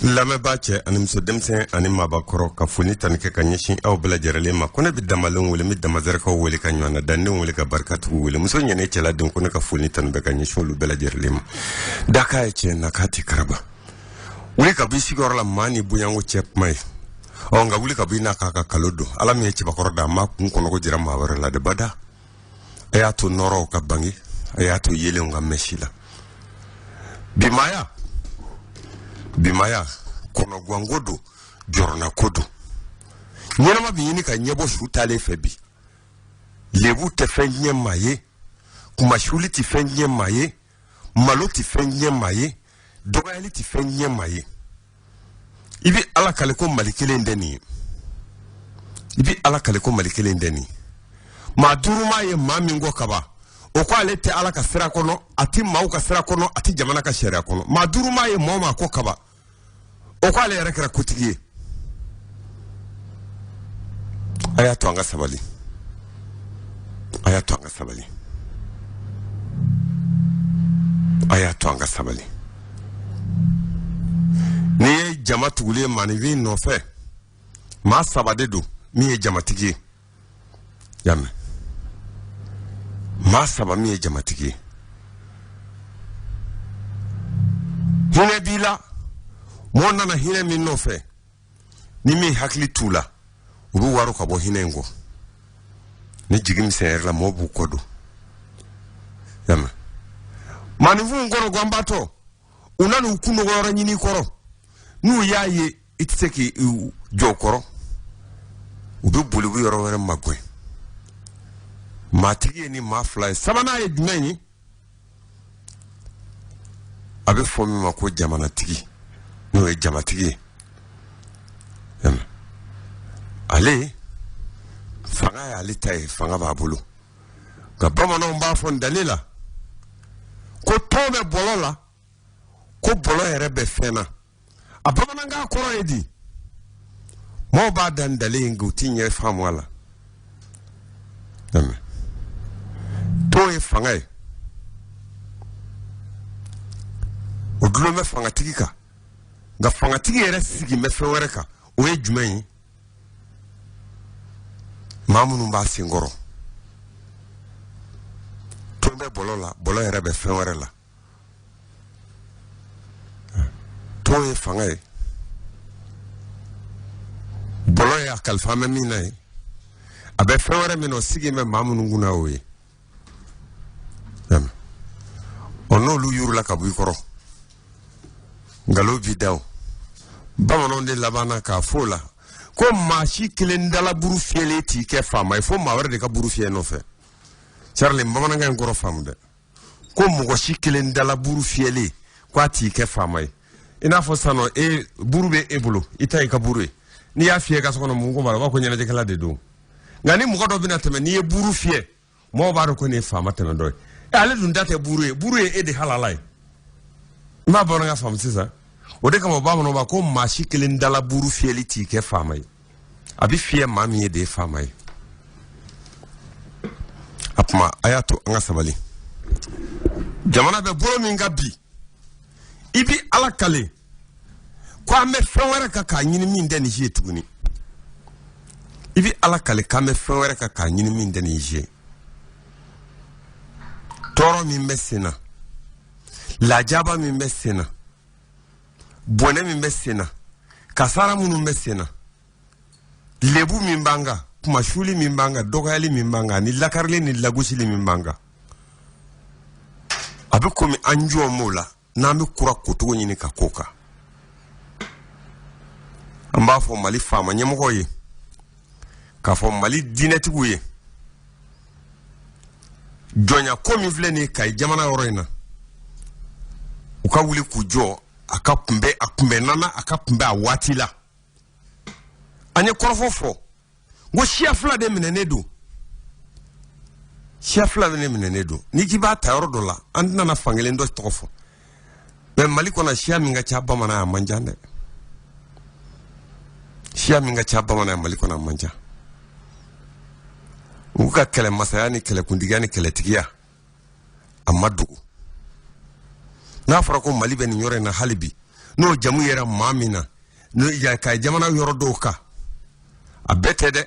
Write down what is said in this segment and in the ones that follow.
Lamɛnbaa cɛ ani muso, denmisɛn ani maabakɔrɔ, ka foli tani kɛ ka ɲɛsin aw bɛɛ lajɛrɛlen ma. Ko ne bɛ damalenw wele, n bɛ damazɛrɛkaw wele, ka ɲɔgɔnna dandenw wele, ka barikatigiw wele, muso ɲɛne cɛladen. Ko ne ka foli tani bɛ ka ɲɛsin olu bɛɛ lajɛrɛlen ma. Daka ye cɛ na k'a tɛ karaba wuli ka bɔ i sigiyɔrɔ la, maa ni bonyanko cɛ kuma ye. Ɔ nka wuli ka bɔ i n'a k'a ka kalo don. Ala min ye cɛbakɔrɔ da, a ma kun kɔnɔko jira maa wɛrɛ la de bada. A y'a to nɔrɔw ka bange, a y'a to yelenw ka mɛn si la. Bimaya, bimaya kɔnɔguwanko don, jɔrɔnako don. Ɲɛnama bɛ ɲini ka ɲɛbɔ su taalen fɛ bi. Lebu tɛ fɛn diɲɛ maa ye, kunmasuli tɛ fɛn diɲɛ maa ye, malo tɛ fɛn diɲɛ maa ye, dɔgɔyali tɛ fɛn diɲɛ maa ye. I bɛ Ala kale ko Mali kelen tɛ nin ye. I bɛ Ala kale ko Mali kelen tɛ nin ye. Maa duuru maa ye maa min kɔ kaban, o ko ale tɛ Ala ka sira kɔnɔ, a tɛ maaw ka sira kɔnɔ, a tɛ jamana ka sariya kɔnɔ. Maa duuru maa ye mɔgɔ maa kɔ kaban, o ko ale yɛrɛ kɛra kotigi ye. A y'a to an ka sabali, a y'a to an ka sabali, a y'a to an ka sabali. N'i ye jama tugulen ye maaninfin nɔfɛ, maa saba de don min ye jamatigi ye. Y'a mɛn? Maa saba min ye jamatigi ye. Hinɛ b'i la, mɔɔ nana hinɛ min nɔfɛ, ni min hakili t'u la, u bɛ waro ka bɔ hinɛ in kɔ. Ni jigi misɛnyara la, mɔɔ b'u kɔ don. Y'a mɛn? Maaninfinw kɔnɔ ganbatɔ, u nana u kunnɔgɔ yɔrɔ ɲini kɔrɔ. N'u y'a ye i tɛ se k'i jɔ kɔrɔ, u bɛ boli, u bɛ yɔrɔ wɛrɛ magɛn. Maatigi ye ni maa fila ye. Sabanan ye jumɛn ye? A bɛ fɔ min ma ko jamanatigi, n'o ye jamatigi ye. Ale fanga y'ale ta ye, fanga b'a bolo. Nka bamananw b'a fɔ ntalen la ko tɔn bɛ bɔlɔ la, ko bɔlɔ yɛrɛ bɛ fɛn na. A bamanankan kɔrɔ ye di? Mɔgɔw b'a da ntalen in, u ti ɲɛ faamu a la. Tɔn ye fanga ye, o dulon bɛ fangatigi kan, nka fangatigi yɛrɛ sigi bɛ fɛn wɛrɛ kan. O ye jumɛn ye? Maa minnu b'a senkɔrɔ. Tɔn bɛ bɔlɔ la, bɔlɔ yɛrɛ bɛ fɛn wɛrɛ la. Tɔn ye fanga ye, bɔlɔ ye a kalifa bɛ min na ye, a bɛ fɛn wɛrɛ min na, o sigi bɛ maa minnu kunna, o ye. Ɔ n'olu yurula ka bɔ i kɔrɔ, nkalon b'i da. O bamananw de labanna k'a fɔ o la ko maa si kelen dala buru fiyɛlen t'i kɛ faama ye, fo maa wɛrɛ de ka buru fiyɛ nɔfɛ. Charlie, bamanankan in kɔrɔ faamu dɛ. Ko mɔgɔ si kelen dala buru fiyɛlen ko a t'i kɛ faama ye. I n'a fɔ sisan nɔ, e buru bɛ e bolo, i ta y'i ka buru ye. N'i y'a fiyɛ i ka so kɔnɔ, mun ko b'a la? U b'a ko ɲɛnajɛkɛla de don. Nka ni mɔgɔ dɔ bɛna tɛmɛ, n'i ye buru fiyɛ, mɔgɔw b'a dɔn ko nin ye faama tɛmɛtɔ ye. Ɛ, ale dun ta tɛ buru ye, buru ye e de halala ye. N b'a bamanankan faamu sisan. O de kama bamananw b'a ko maa si kelen dala buru fiyɛli t'i kɛ faama ye, a bɛ fiyɛ maa min ye de ye faama ye. A tuma a y'a to an ka sabali. Jamana bɛ bolo min kan bi, i bi Ala kale ko an bɛ fɛn wɛrɛ kan k'a ɲini min tɛ nin si ye tuguni. I bi Ala kale k'an bɛ fɛn wɛrɛ kan k'a ɲini min tɛ nin si ye. Tɔɔrɔ min bɛ sen na, lajaba min bɛ sen na, bɔnɛ min bɛ sen na, kasara minnu bɛ sen na, lebu min b'an kan, kumasuli min b'an kan, dɔgɔyali min b'an kan, ani lakarili ni lagosili min b'an kan, a bɛ komi an jɔ m'o la n'an bɛ kura kotogo ɲini ka k'o kan. An b'a fɔ Mali faama ɲɛmɔgɔw ye, k'a fɔ Mali diinɛtigiw ye, jɔnya ko min filɛ nin ye Kayi jamana yɔrɔ in na, u ka wuli k'u jɔ, a ka kunbɛn, a kunbɛn nana, a ka kunbɛn a waati la. An ye kɔrɔfɔ fɔ n ko siya fila de minɛnen don, siya fila de minɛnen don. N'i k'i b'a ta yɔrɔ dɔ la, an tɛna na fankelen dɔ tɔgɔ fɔ, mɛ Mali kɔnɔ siya min ka ca bamanan, a man ca dɛ. Siya min ka ca bamanan Mali kɔnɔ, a man ca. U ka kɛlɛmasaya ni kɛlɛkuntigiya ni kɛlɛtigiya, a ma dogo. N'a fɔra ko Mali bɛ nin yɔrɔ in na hali bi, N'o jamu yera maa min na n'o ya ka jamana yɔrɔ dɔw kan, a bɛɛ tɛ dɛ,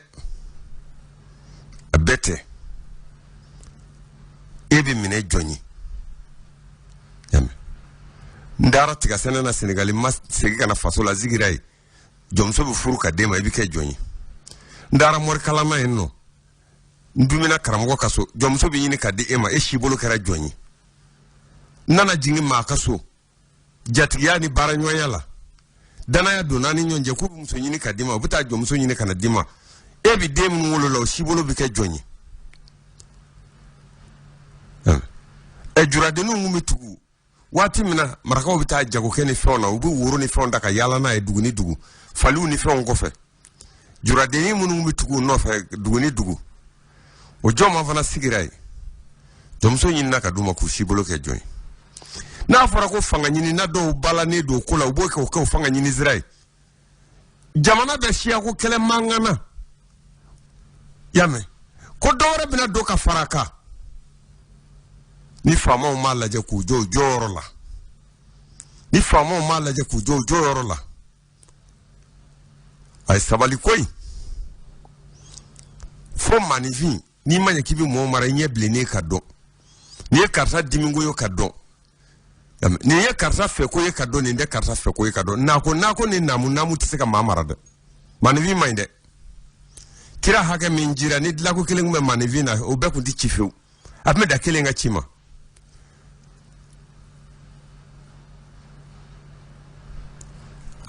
a bɛɛ tɛ. E bɛ minɛ jɔn ye? N taara tiga sɛnɛ na Senegali, ma segin ka na faso la, zigira ye jɔnmuso bɛ furu ka d'e ma, i bɛ kɛ jɔn ye. N taara morikalan na yen nɔ, n dumina karamɔgɔ ka so, jɔnmuso bɛ ɲini ka di e ma, e si bolo kɛra jɔn ye. N nana jigin maa ka so, jatigiya ni baaraɲɔgɔnya la, danaya donna ni ɲɔgɔn cɛ, k'u bɛ muso ɲini ka d'i ma, u bɛ taa jɔnmuso ɲini ka na d'i ma, e bɛ den minnu wolo la, o si bolo bɛ kɛ jɔn ye. Ɛ, juradenninw kun bɛ tugu waati min na marakaw bɛ taa jagokɛ ni fɛnw na, u bɛ woro ni fɛnw ta ka yaala n'a ye dugu ni dugu, faliw ni fɛnw kɔfɛ. Juradennin minnu bɛ tugu u nɔfɛ dugu ni dugu, o jɔnma fana sigira yen, jɔnmuso ɲinina ka d'u ma k'u si bolo kɛ jɔn ye. N'a fɔra ko fanga ɲinina dɔw balannen don ko la, u b'o kɛ, o kɛ o fanga ɲini sira ye. Jamana bɛ siyako kɛlɛ mankan na, y'a mɛn ko dɔ wɛrɛ bɛna don ka fara a kan. Ni faamaw m'a lajɛ k'u jɔ u jɔyɔrɔ la, ni faamaw m'a lajɛ k'u jɔ u jɔyɔrɔ la, a ye sabali koyi. Fo maaninfin, n'i ma ɲɛ k'i bɛ mɔgɔ mara, i ɲɛ bilennen ka dɔn. Nin ye karisa dimiko ye ka dɔn, nin ye karisa fɛko ye ka dɔn, nin tɛ karisa fɛko ye ka dɔn. Nako nako ni naamu naamu tɛ se ka maa mara dɛ. Maaninfin man ɲi dɛ. Kira hakɛ min jira ni dilako kelen tun bɛ maaninfin na, o bɛɛ tun tɛ ci fewu, a tun bɛ dan kelen ka ci ma.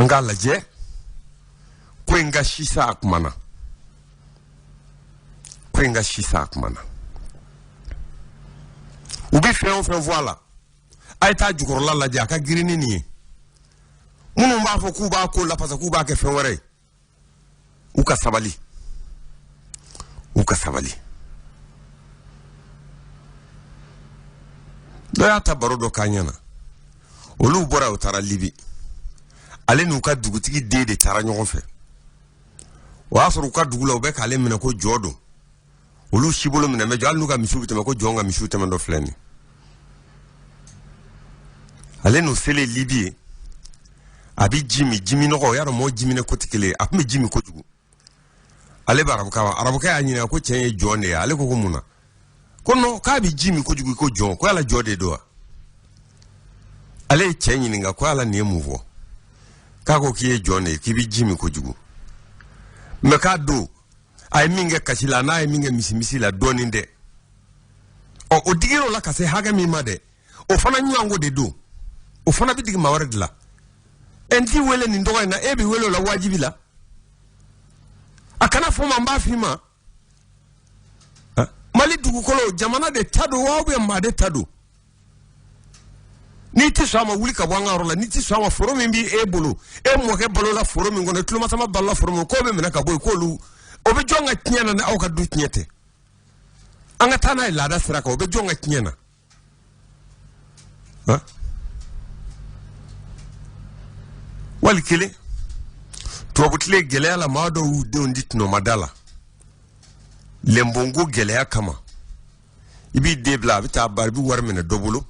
An k'a lajɛ ko in ka si sa a kuma na, ko in ka si sa a kuma na. U bɛ fɛn o fɛn fɔ a la, a ye taa jukɔrɔla lajɛ, a ka girin ni nin ye. Minnu b'a fɔ k'u b'a ko lafasa, k'u b'a kɛ fɛn wɛrɛ ye, u ka sabali, u ka sabali. Dɔ y'a ta baro dɔ k'an ɲɛna, olu bɔra, u taara Libi, ale n'u ka dugutigi den de taara ɲɔgɔn fɛ. O y'a sɔrɔ u ka dugu la, u bɛ k'ale minɛ ko jɔn don, olu si bolo minɛ bɛ jɔ, hali n'u ka misiw bɛ tɛmɛ, ko jɔn ka misiw tɛmɛ dɔ filɛ nin. Ale n'u selen Libi ye, a bɛ ji min, ji min nɔgɔ, y'a dɔn mɔgɔ ji minɛ ko tɛ kelen ye, a tun bɛ ji min kojugu. Ale bɛ arabukan ma, arabukɛ y'a ɲininka ko cɛ ye jɔn de ye. Ale ko ko mun na? Ko non, k'a bɛ ji min kojugu ko jɔn, ko yala jɔn de don wa? Ale ye cɛ ɲininka ko yala nin ye mun fɔ? K'a ko k'i ye jɔn de ye, k'i bɛ ji min kojugu, mɛ k'a don a ye min kɛ kasi la, n'a ye min kɛ misimisi la dɔɔnin dɛ. Ɔ, o digir'o la ka se hakɛ min ma dɛ, o fana ɲɔgɔnko de don, o fana bɛ digi maa wɛrɛ de la. Ɛ, n t'i wele nin tɔgɔ in na, e bɛ wele o la wajibi la. A kana fɔ ma, n b'a f'i ma. Mali dugukolo, jamana de ta don wa, ou bien maa de ta don? N'i tɛ sɔn a ma, wuli ka bɔ an ka yɔrɔ la. N'i tɛ sɔn a ma, foro min b'i e bolo, e mɔkɛ balola foro min kɔnɔ, tulomasama balola foro min, k'o bɛ minɛ ka bɔ yen, k'olu o bɛ jɔn ka tiɲɛ na? Ni aw ka du tiɲɛ tɛ, an ka taa n'a ye laada sira kan, o bɛ jɔn ka tiɲɛ na? Wali kelen tubabu tile gɛlɛya la, maa dɔw y'u denw di tɔnɔmada la lɛnbonko gɛlɛya kama. I b'i den bila, a bɛ taa baara, i bɛ wari minɛ dɔ bolo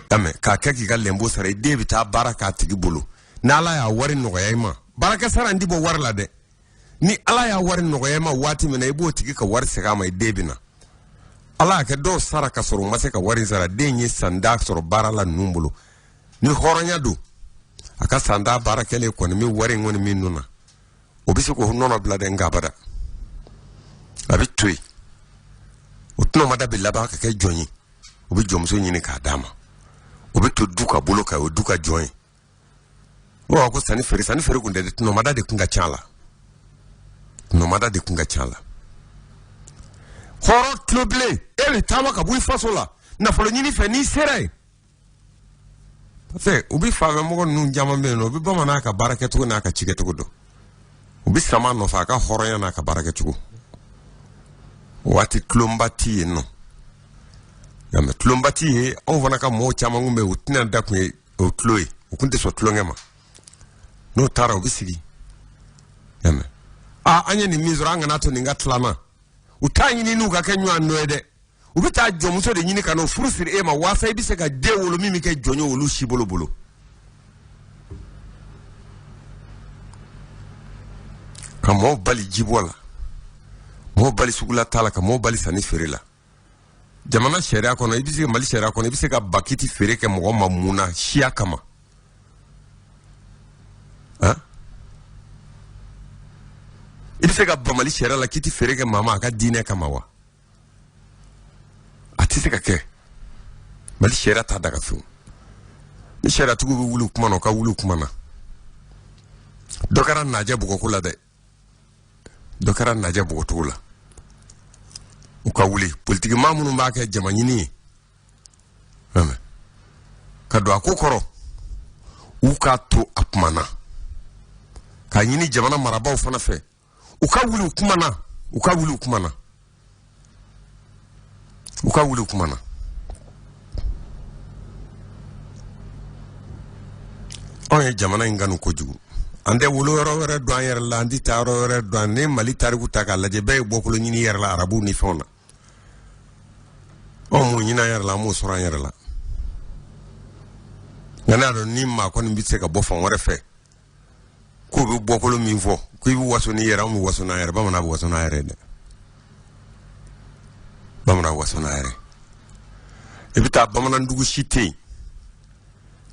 k'a kɛ k'i ka lɛnbo sara. I den bɛ taa baara k'a tigi bolo. N'Ala y'a wari nɔgɔya i ma, baarakɛ sara n ti bɔ wari la dɛ, ni Ala y'a wari nɔgɔya i ma waati min na, i b'o tigi ka wari segin a ma, i den bɛ na. Ala y'a kɛ dɔw sara ka sɔrɔ u ma se ka wari sara. Den ye san da sɔrɔ baara la ninnu bolo. Ni hɔrɔnya don, a ka san da baara kɛlen kɔni min wari in kɔni min nɔ na, o bɛ se k'o nɔnɔ bila dɛ, nka abada a bɛ to yen. O tɔnɔmada bɛ laban ka kɛ jɔn ye, o bɛ jɔnmuso ɲini k'a d'a ma, o bɛ to du ka bolo kan, o du ka jɔn ye. O ko sanni feere, sanni feere kun tɛ dɛ, tɔnɔmada de kun ka ca la, tɔnɔmada de kun ka ca la. Hɔrɔn tulobilen, e bɛ taama ka bɔ i faso la nafolo ɲini fɛ, n'i sera yen, parce que u bɛ fanfɛmɔgɔ ninnu caman bɛ yen nɔ, u bɛ bamanan ka baara kɛcogo n'a ka cikɛcogo dɔn, u bɛ sama nɔfɛ a ka hɔrɔnya n'a ka baara kɛcogo. O waati tulonba ti yen nɔ, nka tulonba ti yen. Anw fana ka mɔgɔw caman kun bɛ yen, u tɛna da kun ye o tulo ye, u kun tɛ sɔn tulonkɛ ma. N'o taara, u bɛ sigi, aa, an ye nin min sɔrɔ, an kana to nin ka tila na. U t'a ɲini n'u ka kɛ ɲɔgɔn dɔ ye dɛ, u bɛ taa jɔnmuso de ɲini ka n'o furu siri e ma, waasa i bɛ se ka den wolo min bɛ kɛ jɔn ye olu si bolo bolo. Ka mɔɔw bali jibɔ la, mɔɔw bali sugula taa la, ka mɔɔw bali sanni feere la. Jamana sariya kɔnɔ, i bɛ se, Mali sariya kɔnɔ, i bɛ se ka ba k'i ti feere kɛ mɔgɔ ma mun na? Siya kama. Han, i bɛ se ka ban Mali sariya la k'i ti feere kɛ maa ma a ka diinɛ kama wa? A tɛ se ka kɛ. Mali sariya t'a daga fewu. Ni sariyatigiw bɛ wuli kuma na, u ka wuli kuma na. Dɔ kɛra Najɛ bugɔko la dɛ, dɔ kɛra Najɛ bugɔcogo la. U ka wuli. Politikimaa minnu b'a kɛ jama ɲini ye ka don a ko kɔrɔ, u k'a to a kuma na. K'a ɲini jamana marabaaw fana fɛ, u ka wuli u kuma na, u ka wuli u kuma na, u ka wuli u kuma na. Anw ye jamana in kanu kojugu. An tɛ wolo yɔrɔ wɛrɛ dɔn an yɛrɛ la, an tɛ taa yɔrɔ wɛrɛ dɔn. Ni Mali tariku ta k'a lajɛ, bɛɛ ye bɔkolo ɲini yɛrɛ la, arabuw ni fɛnw na. Anw m'o ɲini an yɛrɛ la, an m'o sɔrɔ an yɛrɛ la. Nka ne y'a dɔn ni maa kɔni bɛ se ka bɔ fan wɛrɛ fɛ k'o bɛ bɔkolo min fɔ, ko i bɛ waso n'i yɛrɛ, anw bɛ waso n'an yɛrɛ. Bamanan bɛ waso n'a yɛrɛ dɛ, bamanan bɛ waso n'a yɛrɛ. I bɛ taa bamanan dugu si tɛ yen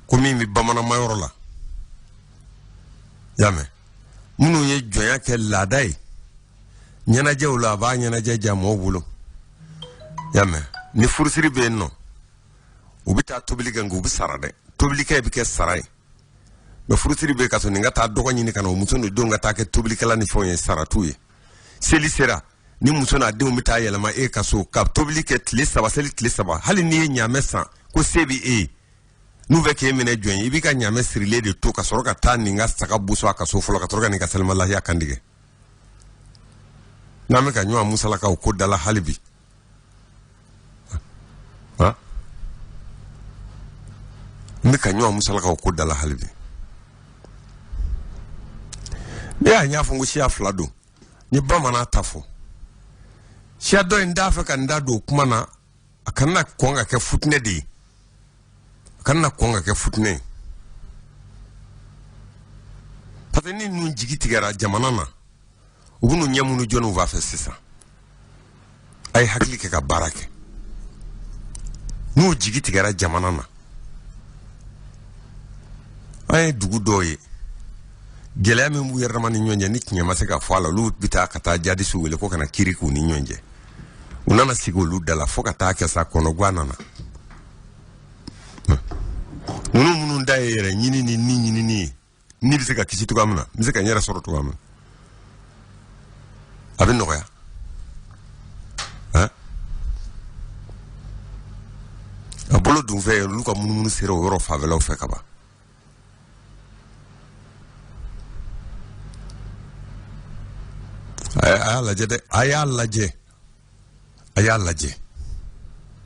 ko min bɛ bamananma yɔrɔ la. Y'a mɛn, minnu ye jɔnya kɛ laada ye ɲɛnajɛw la, a b'a ɲɛnajɛ diya mɔgɔw bolo. Y'a mɛn, ni furusiri bɛ yen nɔ, u bɛ taa tobili kɛ, nka u bɛ sara dɛ. Tobilikɛ bɛ kɛ sara ye. Mɛ furusiri bɛ ka sɔrɔ nin ka taa dɔgɔ ɲini ka na, o muso ni denw ka taa kɛ tobilikɛla ni fɛnw ye, sara t'u ye. Seli sera, ni muso n'a denw bɛ taa yɛlɛma e ka so ka tobili kɛ tile 3, seli tile 3. Hali n'i ye ɲaamɛ san ko se bɛ e ye, n'u bɛ k'e minɛ jɔn ye, i b'i ka ɲaamɛ sirilen de to ka sɔrɔ ka taa nin ka saga boso a ka so fɔlɔ, ka sɔrɔ ka nin ka salimalahiya kantigɛ. N'an bɛ ka ɲɔgɔn musalakaw ko da la hali bi, n bɛ ka ɲɔgɔn musalakaw ko da la hali bi. Ne y'a ɲɛfɔ ko siya fila don. Ni bamanan ta fɔ, siya dɔ in t'a fɛ ka n da don o kuma na. A kana kɔn ka kɛ futinɛ de ye, a kana kɔn ka kɛ futinɛ ye, parce que ni ninnu jigi tigɛra jamana na, u bɛn'u ɲɛ minnu jɔnniw b'a fɛ sisan. A ye hakili kɛ ka baara kɛ. N'u jigi tigɛra jamana na, an ye dugu dɔw ye, gɛlɛya min b'u yɛrɛ dama ni ɲɔgɔn cɛ, ni tiɲɛ ma se ka fɔ a la, olu bɛ taa ka taa jadisiw wele ko ka na kiiri k'u ni ɲɔgɔn cɛ. U nana sigi olu da la fo ka taa kɛ sa, kɔnɔguwan nana. Ninnu minnu da ye yɛrɛ ɲini ni ni ɲinini ye, ni bɛ se ka kisi cogoya min na, n bɛ se ka n yɛrɛ sɔrɔ cogoya min na, a bɛ nɔgɔya. A bolo dun fɛ, olu ka munumunu sera o yɔrɔ fanfɛlaw fɛ ka ban. A y'a lajɛ dɛ, a y'a lajɛ, a y'a lajɛ.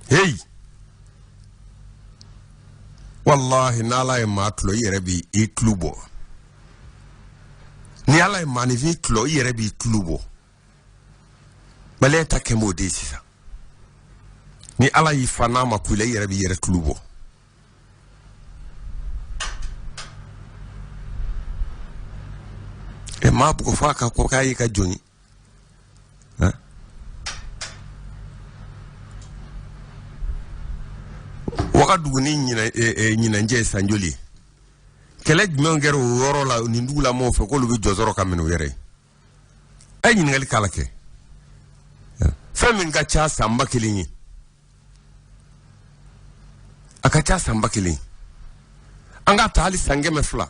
Heyi, walahi, n'Ala ye maa tulɔ, i yɛrɛ b'i tulu bɔ. Ni Ala ye maaninfin tulɔ, i yɛrɛ b'i tulu bɔ. Maliyɛn ta kɛ m'o de ye sisan. Ni Ala y'i fa n'a ma ku i la, i yɛrɛ b'i yɛrɛ tulu bɔ. E maa bugɔ fo a ka kɔ k'a y'i ka jɔn ye. Wagadugu ni ɲinan cɛ san joli ye? Kɛlɛ jumɛn kɛra o yɔrɔ la nin dugulamɔgɔw fɛ k'olu bɛ jɔsɔrɔ ka minɛ u yɛrɛ ye? A ye ɲininkali k'a la kɛ. Fɛn min ka ca san 1000 ye, a ka ca san 1000, an k'a ta hali san 200.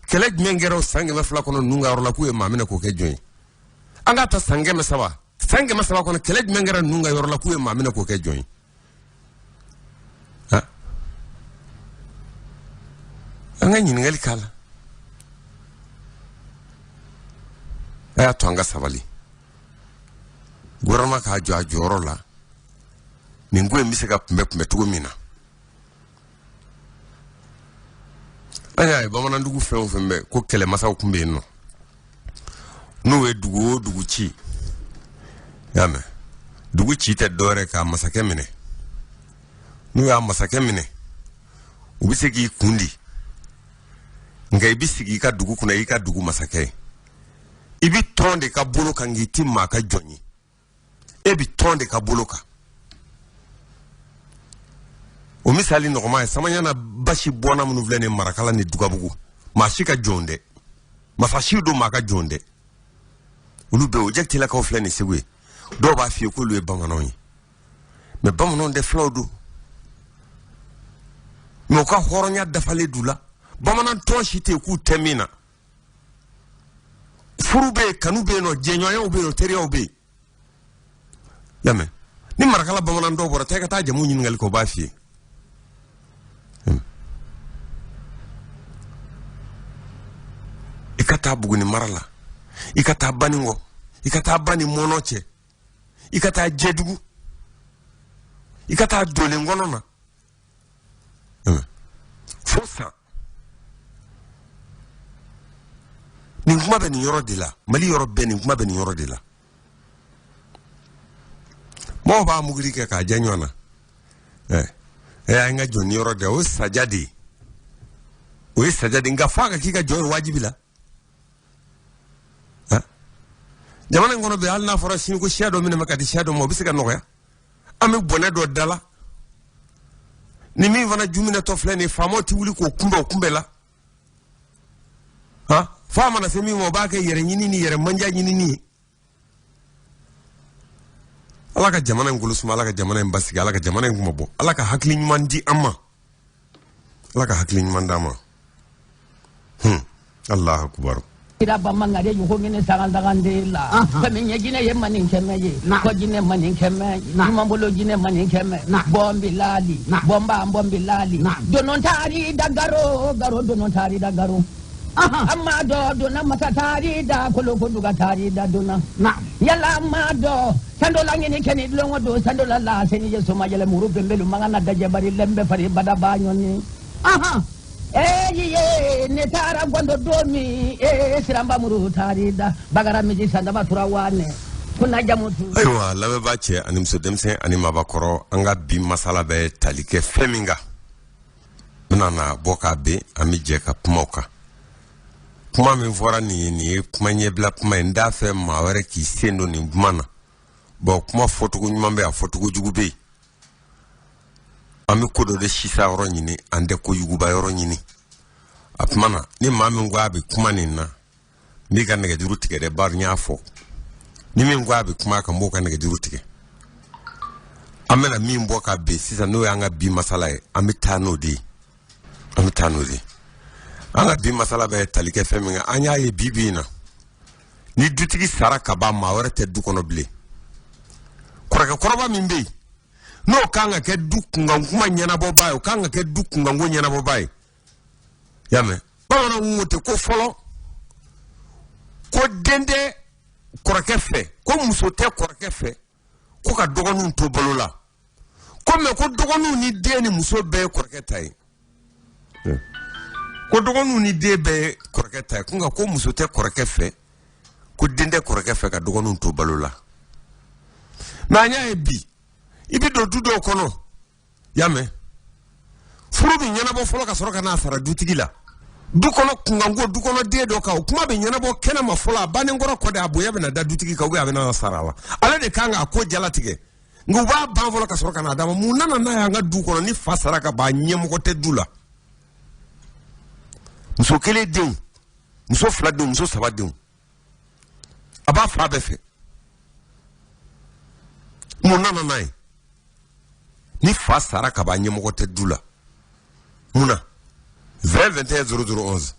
Kɛlɛ jumɛn kɛra o san 200 kɔnɔ ninnu ka yɔrɔ la k'u ye maa minɛ k'o kɛ jɔn ye? An k'a ta san 300, san 300 kɔnɔ, kɛlɛ jumɛn kɛra ninnu ka yɔrɔ la k'u ye maa minɛ k'o kɛ jɔn ye? An ka ɲininkali k'a la. A y'a to an ka sabali, gouvernement k'a jɔ a jɔyɔrɔ la. Nin ko in bɛ se ka kunbɛ kunbɛ cogo min na, an y'a ye bamanandugu fɛn o fɛn bɛ ko kɛlɛmasaw tun bɛ yen nɔ, n'u ye dugu o dugu ci, y'a mɛn, dugu ci tɛ dɔwɛrɛ k'a masakɛ minɛ. N'u y'a masakɛ minɛ, u bɛ se k'i kun di, nka i bɛ sigi i ka dugu kunna, i ka dugu masakɛ ye. I bɛ tɔn de ka bolo kan, k'i ti maa ka jɔn ye. E bɛ tɔn de ka bolo kan. O misali nɔgɔma ye Samaɲana Basi bɔnna minnu filɛ nin Marakala ni Dugabugu, maa si ka jɔn dɛ, masa si don maa ka jɔn dɛ. Olu bɛɛ o Jakitelakaw filɛ nin Segu ye. Dɔw b'a f'i ye k'olu ye bamananw ye, mais bamananw tɛ, fulaw don. Mais u ka hɔrɔnya dafalen d'u la. Bamanan tɔn si tɛ yen k'u tɛ min na. Furu bɛ yen, kanu bɛ yen nɔ, jɛɲɔgɔnyaw bɛ yen nɔ, teriyaw bɛ yen. Y'a mɛn, ni Marakala bamanan dɔw bɔra, taa i ka taa jamu ɲininkali kɛ, o b'a f'i ye. I ka taa Buguni mara la, i ka taa Baninkɔ, i ka taa ba ni mɔnɔ cɛ, i ka taa Jɛdugu, i ka taa Dolen kɔnɔ na fo san. Nin kuma bɛ nin yɔrɔ de la, Mali yɔrɔ bɛɛ, nin kuma bɛ nin yɔrɔ de la. Mɔgɔw b'a muguri kɛ k'a jɛ ɲɔgɔn na. Ɛ ɛ, an ka jɔn ni yɔrɔ de, o ye saja de ye, o ye saja de ye. Nka f'a ka k'i ka jɔn ye wajibi la. Jamana in kɔnɔ bi, hali n'a fɔra sini ko siya dɔ minɛ bɛ ka di siya dɔ ma, o bɛ se ka nɔgɔya. An bɛ bɔnɛ dɔ da la ni min fana juminɛtɔ filɛ nin ye, faamaw tɛ wuli k'o kunbɛn, o kunbɛn la. Han, f'a mana se min ma, o b'a kɛ yɛrɛ ɲini ni yɛrɛ manja ɲinini ye. Ala ka jamana in kolo suma, Ala ka jamana in basigi, Ala ka jamana in kunmabɔ, Ala ka hakili ɲuman di an ma, Ala ka hakili ɲuman d'an ma. Allahu akubar. Kira bamangare yugo ngene sagan de la fɛn min ye jinɛ ye manin kɛmɛ ye, kɔ jinɛ manin kɛmɛ, ɲumanbolo jinɛ manin kɛmɛ, bɔnbilali bɔnba bɔnbilali donon taari da garo garo, donon taari da garo, amma dɔ donna masa taari da koloko duga taari da donna yala amma dɔ sandola ŋini kɛni dulɔŋɔ don sandola la seni ye soma yɛlɛ muru bɛnbɛlu maga na dajɛ bari lɛnbɛ fari badaba ɲɔni. Eyi ye ne taara Gɔndo don min, ee Siranba muru taari da bagara miji sandaba tura wane kunna jamu tu. Ayiwa, lamɛnbaa cɛ ani muso, denmisɛn ani maabakɔrɔ, an ka bi masala bɛ tali kɛ fɛn min kan, n bɛna na bɔ k'a ben, an bɛ jɛ ka kuma o kan. Kuma min fɔra nin ye, nin ye kuma ɲɛbila kuma ye. N t'a fɛ maa wɛrɛ k'i sen don nin kuma na. Bon, kuma fɔcogo ɲuman bɛ yen, a fɔcogo jugu bɛ yen. An bɛ ko dɔ de sisa yɔrɔ ɲini, an tɛ ko juguba yɔrɔ ɲini. A tuma na, ni maa min ko a bɛ kuma nin na, n b'i ka nɛgɛjuru tigɛ dɛ. Bari n y'a fɔ, ni min ko a bɛ kuma kan, n b'o ka nɛgɛjuru tigɛ. An bɛna min bɔ ka ben sisan, n'o y'an ka bi masala ye, an bɛ taa n'o de ye, an bɛ taa n'o de ye. An ka bi masala bɛ tali kɛ fɛn min kan, an y'a ye bi bi in na, ni dutigi sara ka ban, maa wɛrɛ tɛ du kɔnɔ bilen. Kɔrɔkɛ kɔrɔba min bɛ yen, n'o kan ka kɛ du kunkankuma ɲɛnabɔbaa ye, o kan ka kɛ du kunkanko ɲɛnabɔbaa ye. Y'a mɛn, bamananw ko ten ko fɔlɔ ko den tɛ kɔrɔkɛ fɛ, ko muso tɛ kɔrɔkɛ fɛ, ko ka dɔgɔninw to balo la, ko mɛ ko dɔgɔninw ni den ni muso bɛɛ ye kɔrɔkɛ ta ye, ko dɔgɔninw ni den bɛɛ ye kɔrɔkɛ ta ye, ko nka ko muso tɛ kɔrɔkɛ fɛ, ko den tɛ kɔrɔkɛ fɛ, ka dɔgɔninw to balo la. Mɛ an y'a ye bi, i bɛ don du dɔw kɔnɔ, y'a mɛn, furu bɛ ɲɛnabɔ fɔlɔ ka sɔrɔ ka n'a sara dutigi la. Du kɔnɔ kunkanko, du kɔnɔ den dɔ kan, o kuma bɛ ɲɛnabɔ kɛnɛ ma fɔlɔ. A bannen kɔrɔ kɔ de, a bonya bɛ na da dutigi kan, ou bien a bɛ na sara la. Ale de kan k'a ko jalatigɛ, nka u b'a ban fɔlɔ ka sɔrɔ ka n'a d'a ma. Mun nana n'a ye an ka du kɔnɔ? Ni fa sara ka ban, ɲɛmɔgɔ tɛ du la. Muso kelen denw, muso fila denw, muso saba denw, a b'a fa bɛɛ fɛ. Mun nana n'a ye? Ni fa sara ka ban, ɲɛmɔgɔ tɛ du la. Mun na? 20 21 00 11.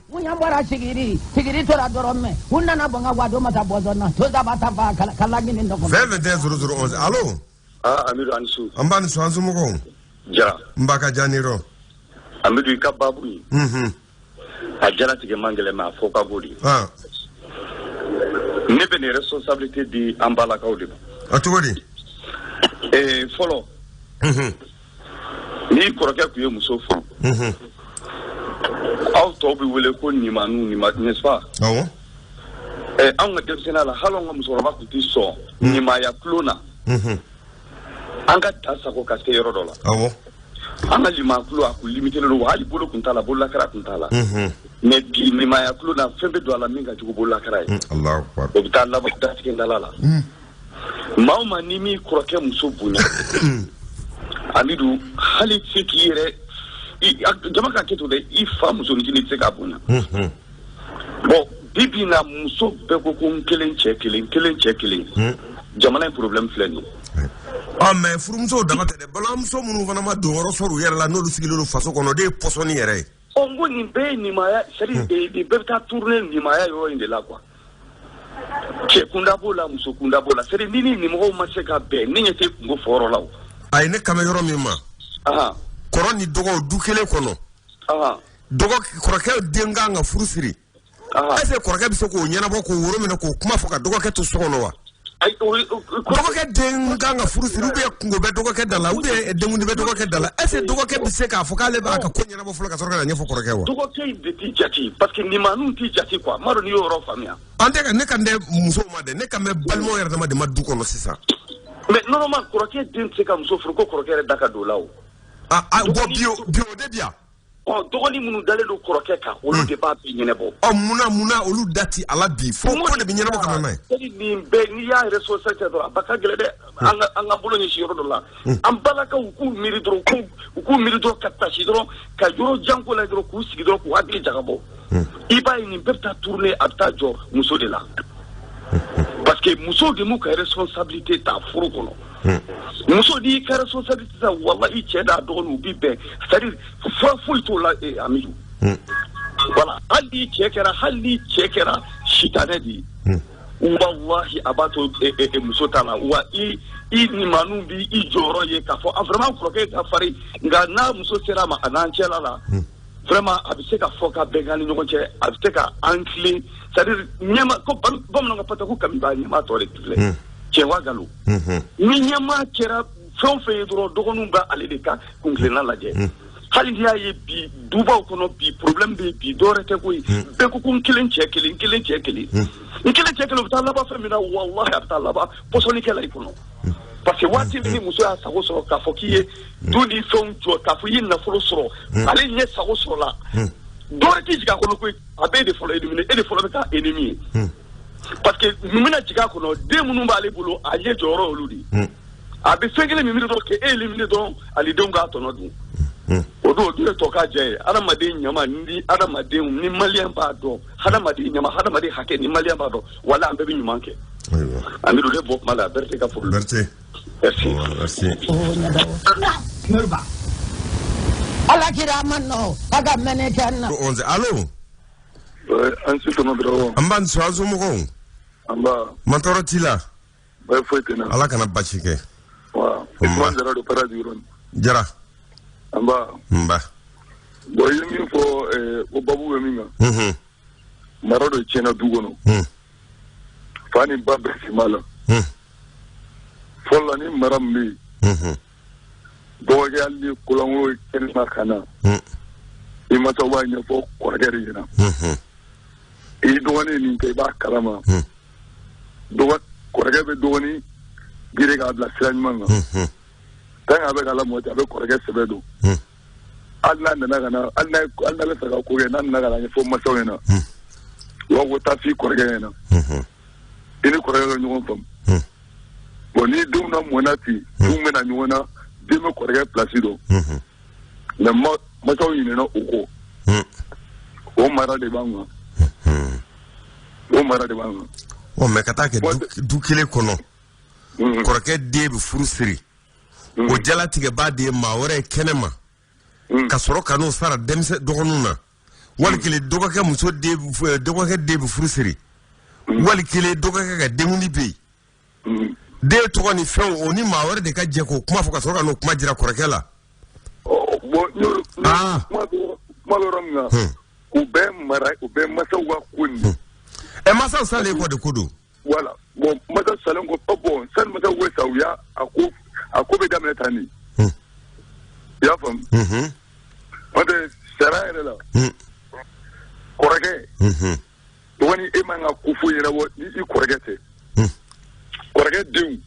Munya bɔra sigiri sigiri tora dɔrɔn mɛ u nana bɔn ka wado mata bɔsɔn na to saba ta fa kala ɲini nɔgɔ. 20 21 00 11, allo. Ah, Amidu, ani su. An b'a ni su, an somɔgɔw? Jara. N ba ka diya ni rɔ. Amidu, i ka baabu in, a jalatigɛ man gɛlɛn, mais a fɔ ka go de. Ne bɛ nin responsabilité di an balakaw de ma. A cogo di? Fɔlɔ, n'i kɔrɔkɛ tun ye muso furu, aw tɔw bɛ wele ko nimanu nima, n'est-ce pas? Awɔ. Anw ka denmisɛnninya la, hali anw ka musokɔrɔba tun tɛ sɔn nimaya tulon na. An ka da sago ka se yɔrɔ dɔ la. Awɔ. An ka limakulo a kun limité don, wa hali bolo kun t'a la, bololakara kun t'a la. Mais bi limaya kulo na, fɛn bɛ don a la min ka jugu bololakara ye. Allahu akbar. O bɛ taa laban datigɛndala la. Maa o maa n'i m'i kɔrɔkɛ muso bonya, Amidu, hali i tɛ se k'i yɛrɛ jama ka kɛ to dɛ, i fa musonin tɛ se k'a bonya. Bon, bi bi in na, muso bɛɛ ko ko n kelen cɛ kelen, kelen cɛ kelen. Jamana in problème filɛ nin ye. Ɔ, mais furumusow dama tɛ dɛ, balimamuso minnu fana ma donyɔrɔ sɔrɔ u yɛrɛ la, n'olu sigilen don faso kɔnɔ, o de ye pɔsɔni yɛrɛ ye. Ɔ, n ko nin bɛɛ ye nimaya, c'est à dire nin bɛɛ bɛ taa tourner nimaya yɔrɔ in de la quoi. Cɛ kunda b'o la, muso kunda b'o la. C'est à dire ni ni nimɔgɔw ma se ka bɛn, ne ɲɛ tɛ kungo fɔ yɔrɔ la o. A ye ne kan bɛ yɔrɔ min ma, kɔrɔ ni dɔgɔw, du kelen kɔnɔ, dɔgɔ kɔrɔkɛ den kan ka furu siri, est ce que kɔrɔkɛ bɛ se k'o ɲɛnabɔ, k'o woro minɛ, k'o kuma fɔ ka dɔgɔkɛ to so kɔnɔ wa? Ayi, Dɔgɔkɛ den kan ka furu siri, ou bien kungo bɛ dɔgɔkɛ da la, ou bien denkundi bɛ dɔgɔkɛ da la, est ce que dɔgɔkɛ bɛ se k'a fɔ k'ale b'a ka ko ɲɛnabɔ fɔlɔ ka sɔrɔ ka na ɲɛfɔ kɔrɔkɛ wa? Dɔgɔkɛ in de ti jate parce que nimaniw ti jate quoi. N m'a dɔn n'i y'o yɔrɔ faamuya. An tɛ ka ne kan tɛ musow ma dɛ, ne kan bɛ balimaw yɛrɛ dama de ma du kɔnɔ sisan. Mais normalement, kɔrɔkɛ den tɛ se ka muso furu ko kɔrɔkɛ yɛrɛ da ka don o la o. Ah ah, bon, bi o de bi yan. Ɔ, dɔgɔnin minnu dalen don kɔrɔkɛ kan, olu de b'a bɛɛ ɲɛnabɔ. Ɔ, munna olu da ti a la bi, fo ko de bɛ ɲɛnabɔ ka na n'a ye? C'est nin bɛɛ, n'i y'a responsabilité dɔrɔn, a ba ka gɛlɛn dɛ. An ka bolo ɲɛsin yɔrɔ dɔ la, an balakaw k'u miiri dɔrɔn, u k'u miiri dɔrɔn ka tasi dɔrɔn, ka yɔrɔ jan ko la dɔrɔn, k'u sigi dɔrɔn, k'u hakili jagabɔ. I b'a ye, nin bɛɛ bɛ taa tourner, a bɛ taa jɔ muso de la, parce que muso de m'u ka responsabilité ta furu kɔnɔ. Muso, n'i y'i ka responsabilité ta, walahi, i cɛ n'a dɔgɔninw u bi bɛn. C'est à dire fura foyi t'o la Amidu. Voilà, hali ni cɛ kɛra sitanɛ de ye, wallahi, a b'a to muso ta la wa. I nimanu bi i jɔyɔrɔ ye k'a fɔ a vraiment kɔrɔkɛ ka farin, nka n'a muso sera a ma, a n'an cɛla la, vraiment a bɛ se ka fɔ ka bɛnkan ni ɲɔgɔn cɛ, a bɛ se ka an tilen. C'est à dire ɲɛma ko bamananw ka pata ko kami b'a ɲɛma tɔ de filɛ, cɛ wa nkalon. Ni ɲɛma kɛra fɛn o fɛn ye dɔrɔn, dɔgɔninw bɛ ale de ka kuntilenna lajɛ. Hali n'i y'a ye bi dubaw kɔnɔ, bi problème bɛ yen bi, dɔwɛrɛ tɛ koyi, bɛɛ ko ko n kelen cɛ kelen, n kelen cɛ kelen, n kelen cɛ kelen. O bɛ taa laban fɛn min na, wallahi, a bɛ taa laban pɔsɔnikɛ la i kɔnɔ, parce que waati min ni muso y'a sago sɔrɔ, k'a fɔ k'i ye du ni fɛnw jɔ, k'a fɔ i ye nafolo sɔrɔ, ale ɲɛ sago sɔrɔ la, dɔwɛrɛ tɛ jigin a kɔnɔ koyi. A b'e de fɔlɔ éliminer, e de fɔlɔ bɛ taa ennemi ye, parce que mun bɛna jigin a kɔnɔ? Den minnu b'ale bolo, a ɲɛ jɔyɔrɔ olu de ye. A bɛ fɛn kelen min miiri dɔrɔn, k'e éliminer dɔrɔn, ale denw k'a tɔnɔ dun. O don, o dun ye tɔ ka jɛ ye. Adamaden ɲama ni adamadenw ni maliyɛn b'a dɔn, hadamaden ɲama, hadamaden hakɛ, ni maliyɛn b'a dɔn, wala an bɛɛ bɛ ɲuman kɛ. Amidu, ne bɔ kuma la. Berete ka furu. Berete. Merci. Merci. Moriba ala kira ma nɔ a ka mɛnɛ kɛ na. 11, allo. An si tɔnɔ dɔrɔn. An b'a sɔrɔ, an somɔgɔw? An ba. Ma tɔɔrɔ t'i la? Bɛɛ foyi tɛ n na. Ala kana basi kɛ. Wa Usman Jara don, Para Jikɔrɔni. Jara. An ba. Nba. Bon, i ye min fɔ o babu bɛ min kan, mara dɔ tiɲɛna du kɔnɔ. Fa ni ba bɛɛ sen b'a la. Fɔlɔ la, ni mara min bɛ yen, dɔgɔkɛ, hali ni kolankolon ye kɛnɛma ka na, i masaw b'a ɲɛfɔ kɔrɔkɛ de ɲɛna. I dɔgɔnin ye nin kɛ, i b'a kalama. Dɔgɔ kɔrɔkɛ bɛ dɔgɔnin gere k'a bila sira ɲuman kan. Tant a bɛ ka lamɔ ten, a bɛ kɔrɔkɛ sɛbɛ don. Hali n'a nana ka na, hali n'a bɛ fɛ ka ko kɛ, n'a nana ka na ɲɛfɔ masaw ɲɛna, u b'a fɔ ko taa f'i kɔrɔkɛ ɲɛna, i ni kɔrɔkɛ ka ɲɔgɔn faamu. Bon, ni denw na mɔnna ten, denw bɛ na ɲɔgɔn na, den bɛ kɔrɔkɛ place dɔn. Mais masaw ɲinɛna o kɔ. O mara de b'an kan, o mara de b'an kan. Ɔ, mais ka taa kɛ du kelen kɔnɔ, kɔrɔkɛ den bɛ furu siri, o jalatigɛbaa de ye maa wɛrɛ ye kɛnɛ ma, ka sɔrɔ ka n'o sara denmisɛn dɔgɔninw na. Wali kelen dɔgɔkɛ muso den, dɔgɔkɛ den bɛ furu siri, wali kelen dɔgɔkɛ ka denkundi bɛ yen, den tɔgɔ ni fɛnw, o ni maa wɛrɛ de ka jɛ k'o kuma fɔ ka sɔrɔ ka n'o kuma jira kɔrɔkɛ la. Bon, kuma bɛ yɔrɔ min kan, u bɛɛ mara, u bɛɛ masaw ka ko nin. Ɛ, masaw salen kɔ de ko don. Voilà, bon, masaw salen kɔ, bon, sani masaw bɛ sa, u y'a a ko bɛ daminɛ tan de. I y'a faamu? N'o tɛ, sariya yɛrɛ la, kɔrɔkɛ, dɔgɔnin, e man ka ko foyi ɲɛnabɔ ni i kɔrɔkɛ tɛ. Kɔrɔkɛ denw,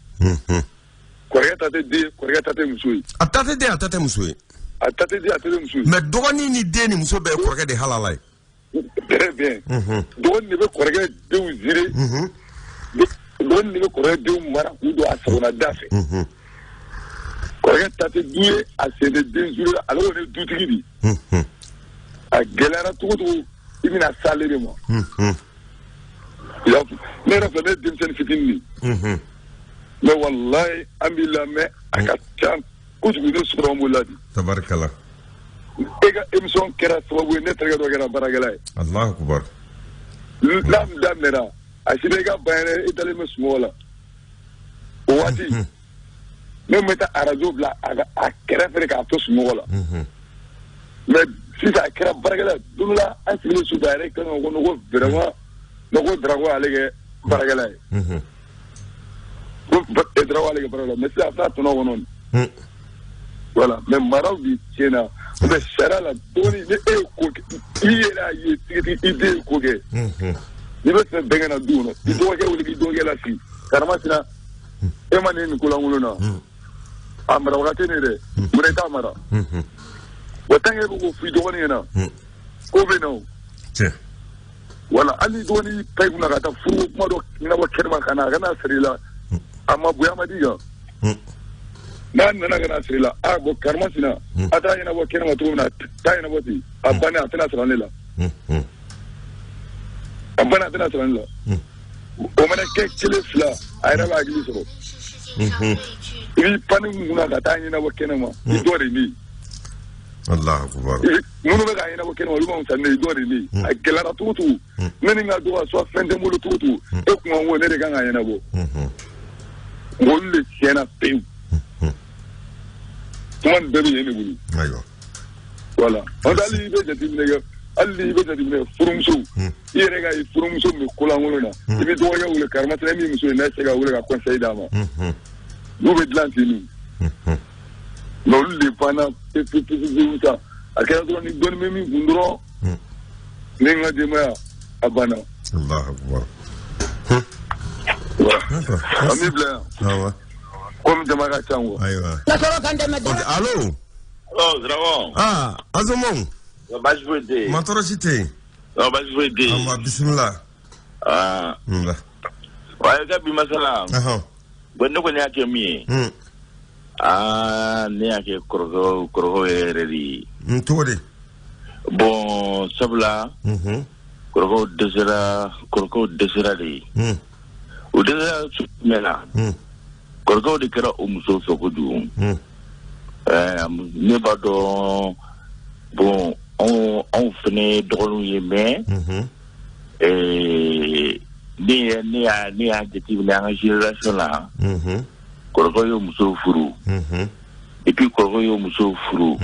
kɔrɔkɛ ta tɛ den, kɔrɔkɛ ta tɛ muso ye. A ta tɛ den, a ta tɛ muso ye. A ta tɛ di, a tɛ di muso ye. Mais dɔgɔnin ni den ni muso bɛɛ ye kɔrɔkɛ de halala ye. Très bien. Dɔgɔnin de bɛ kɔrɔkɛ denw gérer. Dɔgɔnin de bɛ kɔrɔkɛ denw mara k'u don a sagona da fɛ. Kɔrɔkɛ ta tɛ du ye, a sen tɛ den gérer la, ale kɔni ye dutigi de ye. A gɛlɛyara cogo cogo, i bɛna s'ale de ma. I y'a faamu? Ne yɛrɛ filɛ, ne ye denmisɛnnin fitinin de ye. Mais walayi, an b'i lamɛn, a ka ca kojugu, ne sɔrɔ b'o la bi. Tabarikala. E ka émission kɛra sababu ye ne terikɛ dɔ kɛra baarakɛla ye. Allahu akbar. N'a daminɛra, a si bɛ i ka ban yɛrɛ, i dalen bɛ sunɔgɔ la o waati, ne tun bɛ taa arajo bila a kɛrɛfɛ k'a to sunɔgɔ la. Mais sisan a kɛra baarakɛla ye. Don dɔ la, an sigilen su fɛ, a yɛrɛ ko ko vraiment, ne ko Darago y'ale kɛ baarakɛla ye. Ko Darago y'ale kɛ baarakɛla ye, mais sisan a tɛna tɔnɔ kɔnɔ. Voilà, mais maraw de tiɲɛna. Mais sariya la, dɔgɔnin, ni e ye ko kɛ, i yɛrɛ y'a ye tigitigi i den ye ko kɛ, n'i bɛ fɛ bɛn ka na du kɔnɔ, i dɔgɔkɛ wele k'i dɔgɔkɛ lasigi: "Karimasina, e ma nin ko lankolon na, a marabaga tɛ ne dɛ, munna i t'a mara?" Wa tant que e bɛ k'o fɔ i dɔgɔnin ɲɛna, ko bɛ na o. Wala hali ni dɔgɔnin y'i ta i kunna ka taa furuko kuma dɔ ɲɛnabɔ kɛnɛma ka na, a kana siri i la, a ma bonya ma di kan. N'a nana ka na siri i la: "A bɔn, karimasina, a t'a ɲɛnabɔ kɛnɛma cogo min na, t'a ɲɛnabɔ ten." A bannen, a tɛna sara ne la. A bannen, a tɛna sara ne la. O mana kɛ kelen, fila, a yɛrɛ b'a hakili sɔrɔ. I b'i pan ni kunna ka taa ɲɛnabɔ kɛnɛma, i dɔ de bɛ yen. Allahu akbar. Minnu bɛ k'a ɲɛnabɔ kɛnɛma, olu ma fisa ne ye, dɔ de bɛ yen. A gɛlɛyara cogo cogo, ne ni n ka dɔgɔ soit fɛn tɛ n bolo cogo cogo, e kun ko ne de kan ka ɲɛnabɔ. Olu de tiɲɛna pewu. Kuma nin bɛɛ bɛ yen de bolo. Ayiwa. Voilà, n'o tɛ, hali i bɛ jateminɛ kɛ, hali i bɛ jateminɛ kɛ, furumuso, i yɛrɛ ka ye furumuso min bɛ kolankolon na, i bɛ dɔgɔkɛ wele: "Karimasina, min muso ye," n'a se ka wele ka conseil d'a ma, n'u bɛ dilan ten nin. Mais olu de banna pewu pewu pewu pewu sa. A kɛra dɔrɔn, ni dɔɔni bɛ min kun dɔrɔn, ne n ka denbaya, a banna. Allahu akbar. Voilà, an b'i bila yan. Awa. Komi jama ka ca quoi. Ayiwa. Ka sɔrɔ ka n dɛmɛ Ok, dɔrɔn. Allo. Allo, Dramane. Ah, Azomo. Baasi foyi tɛ yen. Ma tɔɔrɔ si tɛ yen. Non, baasi foyi tɛ yen. An ba, bisimila. Ah, Nba. wa i ka bi masala. Bon, ne kɔni y'a kɛ min ye. Ah, ne y'a kɛ kɔrɔkɛw yɛrɛ de ye. N cogo di? Bon, sabula kɔrɔkɛw dɛsɛra, kɔrɔkɛw dɛsɛra de ye. O dɛsɛra sugu jumɛn na? Kɔrɔkɛw de kɛra o musow fɛ kojugu. Ɛɛ, ne b'a dɔn, bon, anw fɛnɛ ye dɔgɔninw ye, mais ne y'a jateminɛ an ka génération la, kɔrɔkɛw ye musow furu. Et puis kɔrɔkɛw ye musow furu,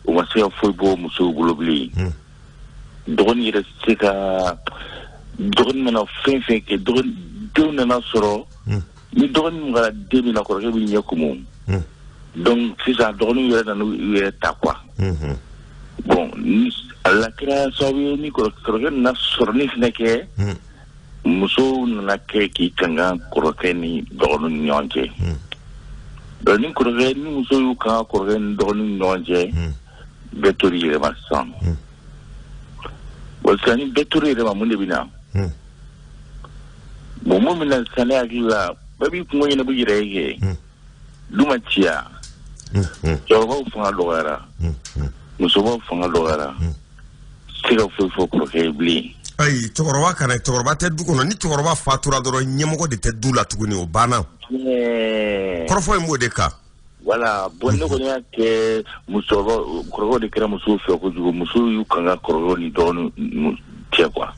u ma se ka foyi bɔ musow bolo bilen. Dɔgɔnin yɛrɛ tɛ se ka, dɔgɔnin mana fɛn fɛn kɛ, dɔgɔnin denw nana sɔrɔ, ni dɔgɔnin magara den min na, kɔrɔkɛ bɛ ɲɛ kumu. Donc sisan dɔgɔninw yɛrɛ nana u yɛrɛ ta quoi. Bon, ni a kɛra sababu ye ni kɔrɔkɛ nana sɔrɔ ni fɛnɛ kɛ, musow nana kɛ k'i kankan kɔrɔkɛ ni dɔgɔninw ni ɲɔgɔn cɛ. Donc ni kɔrɔkɛ ni muso y'u kan kɔrɔkɛ ni dɔgɔninw ni ɲɔgɔn cɛ, bɛɛ tor'i yɛrɛ ma sisan. Bon, sisan ni bɛɛ tor'i yɛrɛ ma, mun de bɛ na? Bon, mun bɛ na sisan, ne hakili la, bɛɛ b'i kungo ɲɛnabɔ i yɛrɛ ye kɛ. Du ma ciya, cɛkɔrɔbaw fanga dɔgɔyara, musobaw fanga dɔgɔyara, se ka foyi fɔ kɔrɔkɛ ye bilen. Ayi, cɛkɔrɔba kana, cɛkɔrɔba tɛ du kɔnɔ. Ni cɛkɔrɔba fatura dɔrɔn, ɲɛmɔgɔ de tɛ du la tuguni, o banna. Kɔrɔfɔ in b'o de kan. Voilà, bon, ne kɔni y'a kɛ musokɔrɔba, kɔrɔkɛw de kɛra musow fɛ kojugu. Musow y'u kan ka kɔrɔkɛw ni dɔgɔninw cɛ quoi.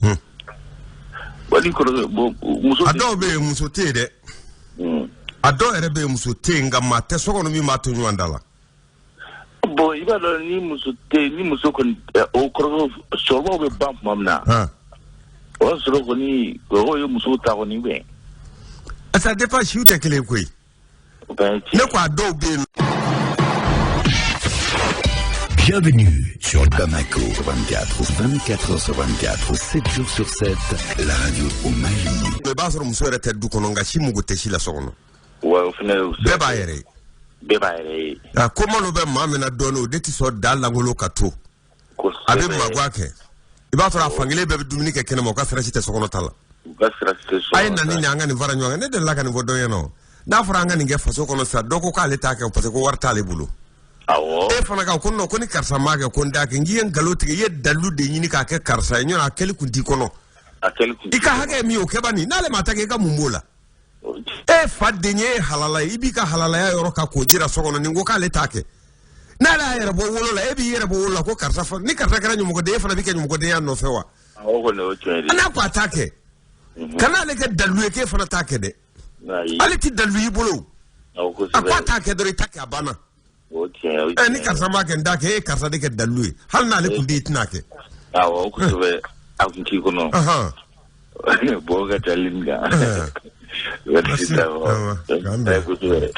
Wa ni kɔrɔkɛ, bon, muso A dɔw bɛ yen, muso tɛ yen dɛ. A dɔw yɛrɛ bɛ yen, muso tɛ yen, nka maa tɛ so kɔnɔ min b'a to ɲɔgɔn da la. Bon, i b'a dɔn, ni muso tɛ, ni muso kɔni o kɔrɔkɛw sɔrɔbaw bɛ ban tuma min na, o y'a sɔrɔ kɔni kɔrɔkɛw ye musow ta kɔni bɛn. Ça dépend, siw tɛ kelen ye koyi. O bɛɛ ye Ne tiɲɛ. ko a dɔw bɛ yen. Bienvenue sur Bamako 24, 24 h sur 24, 7 jours sur 7, la radio au Mali. I b'a sɔrɔ muso yɛrɛ tɛ du kɔnɔ, nka si mugu tɛ si la so kɔnɔ. Wa o fɛnɛ Bɛɛ b'a yɛrɛ ye. Bɛɛ b'a yɛrɛ ye. A ko malo bɛ maa min na dɔɔnin, o de tɛ sɔn da lankolon ka to. A bɛ magoya kɛ, i b'a sɔrɔ a fankelen bɛɛ bɛ dumuni kɛ kɛnɛma, u ka sira si tɛ sokɔnɔ ta la. U ka sira si tɛ sokɔnɔ. A ye na ni nin, an ka nin fara ɲɔgɔn kan. Ne delila ka nin fɔ dɔ ɲɛna, n'a fɔra an ka nin kɛ faso kɔnɔ sisan, dɔ ko k'ale t'a kɛ parce que ko wari t'ale bolo. Awɔ. E fana ka ko non, ko ni karisa m'a kɛ, ko n t'a kɛ. N k'i ye nkalon tigɛ, i ye dalilu de ɲini k'a kɛ karisa ye, ɲɔn a kɛli kun t'i kɔnɔ. A kɛli kun. I ka hakɛ ye min ye, o kɛba nin, n'ale m'a ta kɛ, i ka mun b'o la? E fa den ye, e halala ye, i b'i ka halalaya yɔrɔ ka k'o jira so kɔnɔ. Nin ko k'ale t'a kɛ, n'ale y'a yɛrɛ bɔ wolo la, e b'i yɛrɛ bɔ wolo la ko karisa fa, ni karisa kɛra ɲɔmɔgɔden, e fana bɛ kɛ ɲɔmɔgɔdenya nɔfɛ wa? Awɔ kɔni, o tiɲɛ de. N'a ko a t'a kɛ, kana ale kɛ dalilu ye k'e fana t'a kɛ dɛ. Ale ti dalilu y'i bolo. A ko a t'a kɛ dɔrɔn, i t'a kɛ, a banna. O tiɲɛ. Ni karisa m'a kɛ, n t'a kɛ, e ye karisa de kɛ dalilu ye. Hali n'ale kun tɛ, i tɛna kɛ. Awɔ, kosɛbɛ, a kun t'i kɔnɔ. Bɔn ka taa ligne kan. Merci d'abord. Kosɛbɛ,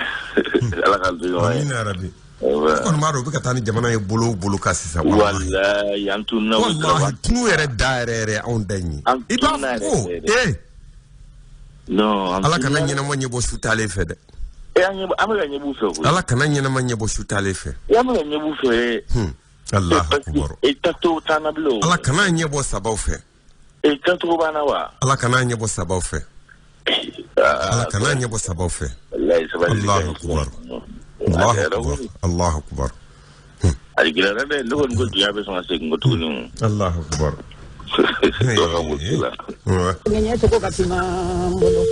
Ala k'an to ɲɔgɔn ye. Amina yarabi. Ne kɔni b'a dɔn u bɛ ka taa ni jamana ye bolo o bolo kan sisan. Walayi, an tununa. Walahi, tunu yɛrɛ da yɛrɛ yɛrɛ anw da in ye. I b'a fɔ ko ee. Non. Ala kana ɲɛnama ɲɛbɔ su taalen fɛ dɛ. E, an ɲɛ, an bɛ ka ɲɛ b'u fɛ koyi. Ala kana ɲɛnama ɲɛbɔ su taalen fɛ. E, an bɛ ka ɲɛ b'u fɛ. Alahu akubar. E, tacogo t'an na bilen o. Ala kana ɲɛbɔ sabaw fɛ. E, tacogo b'an na wa? Ala kana ɲɛbɔ sabaw fɛ. Ala kana ɲɛbɔ sabaw fɛ. Walayi, sabali. Alahu akubar. Allahu akubar. Allahu akubar. A gɛlɛyara dɛ, ne kɔni ko dunya bɛ sɔn ka segin kɔ tuguni o. Allahu akubar. Dɔ ka bɔ la. Ŋɛɲɛ sogo ka tima n bolo.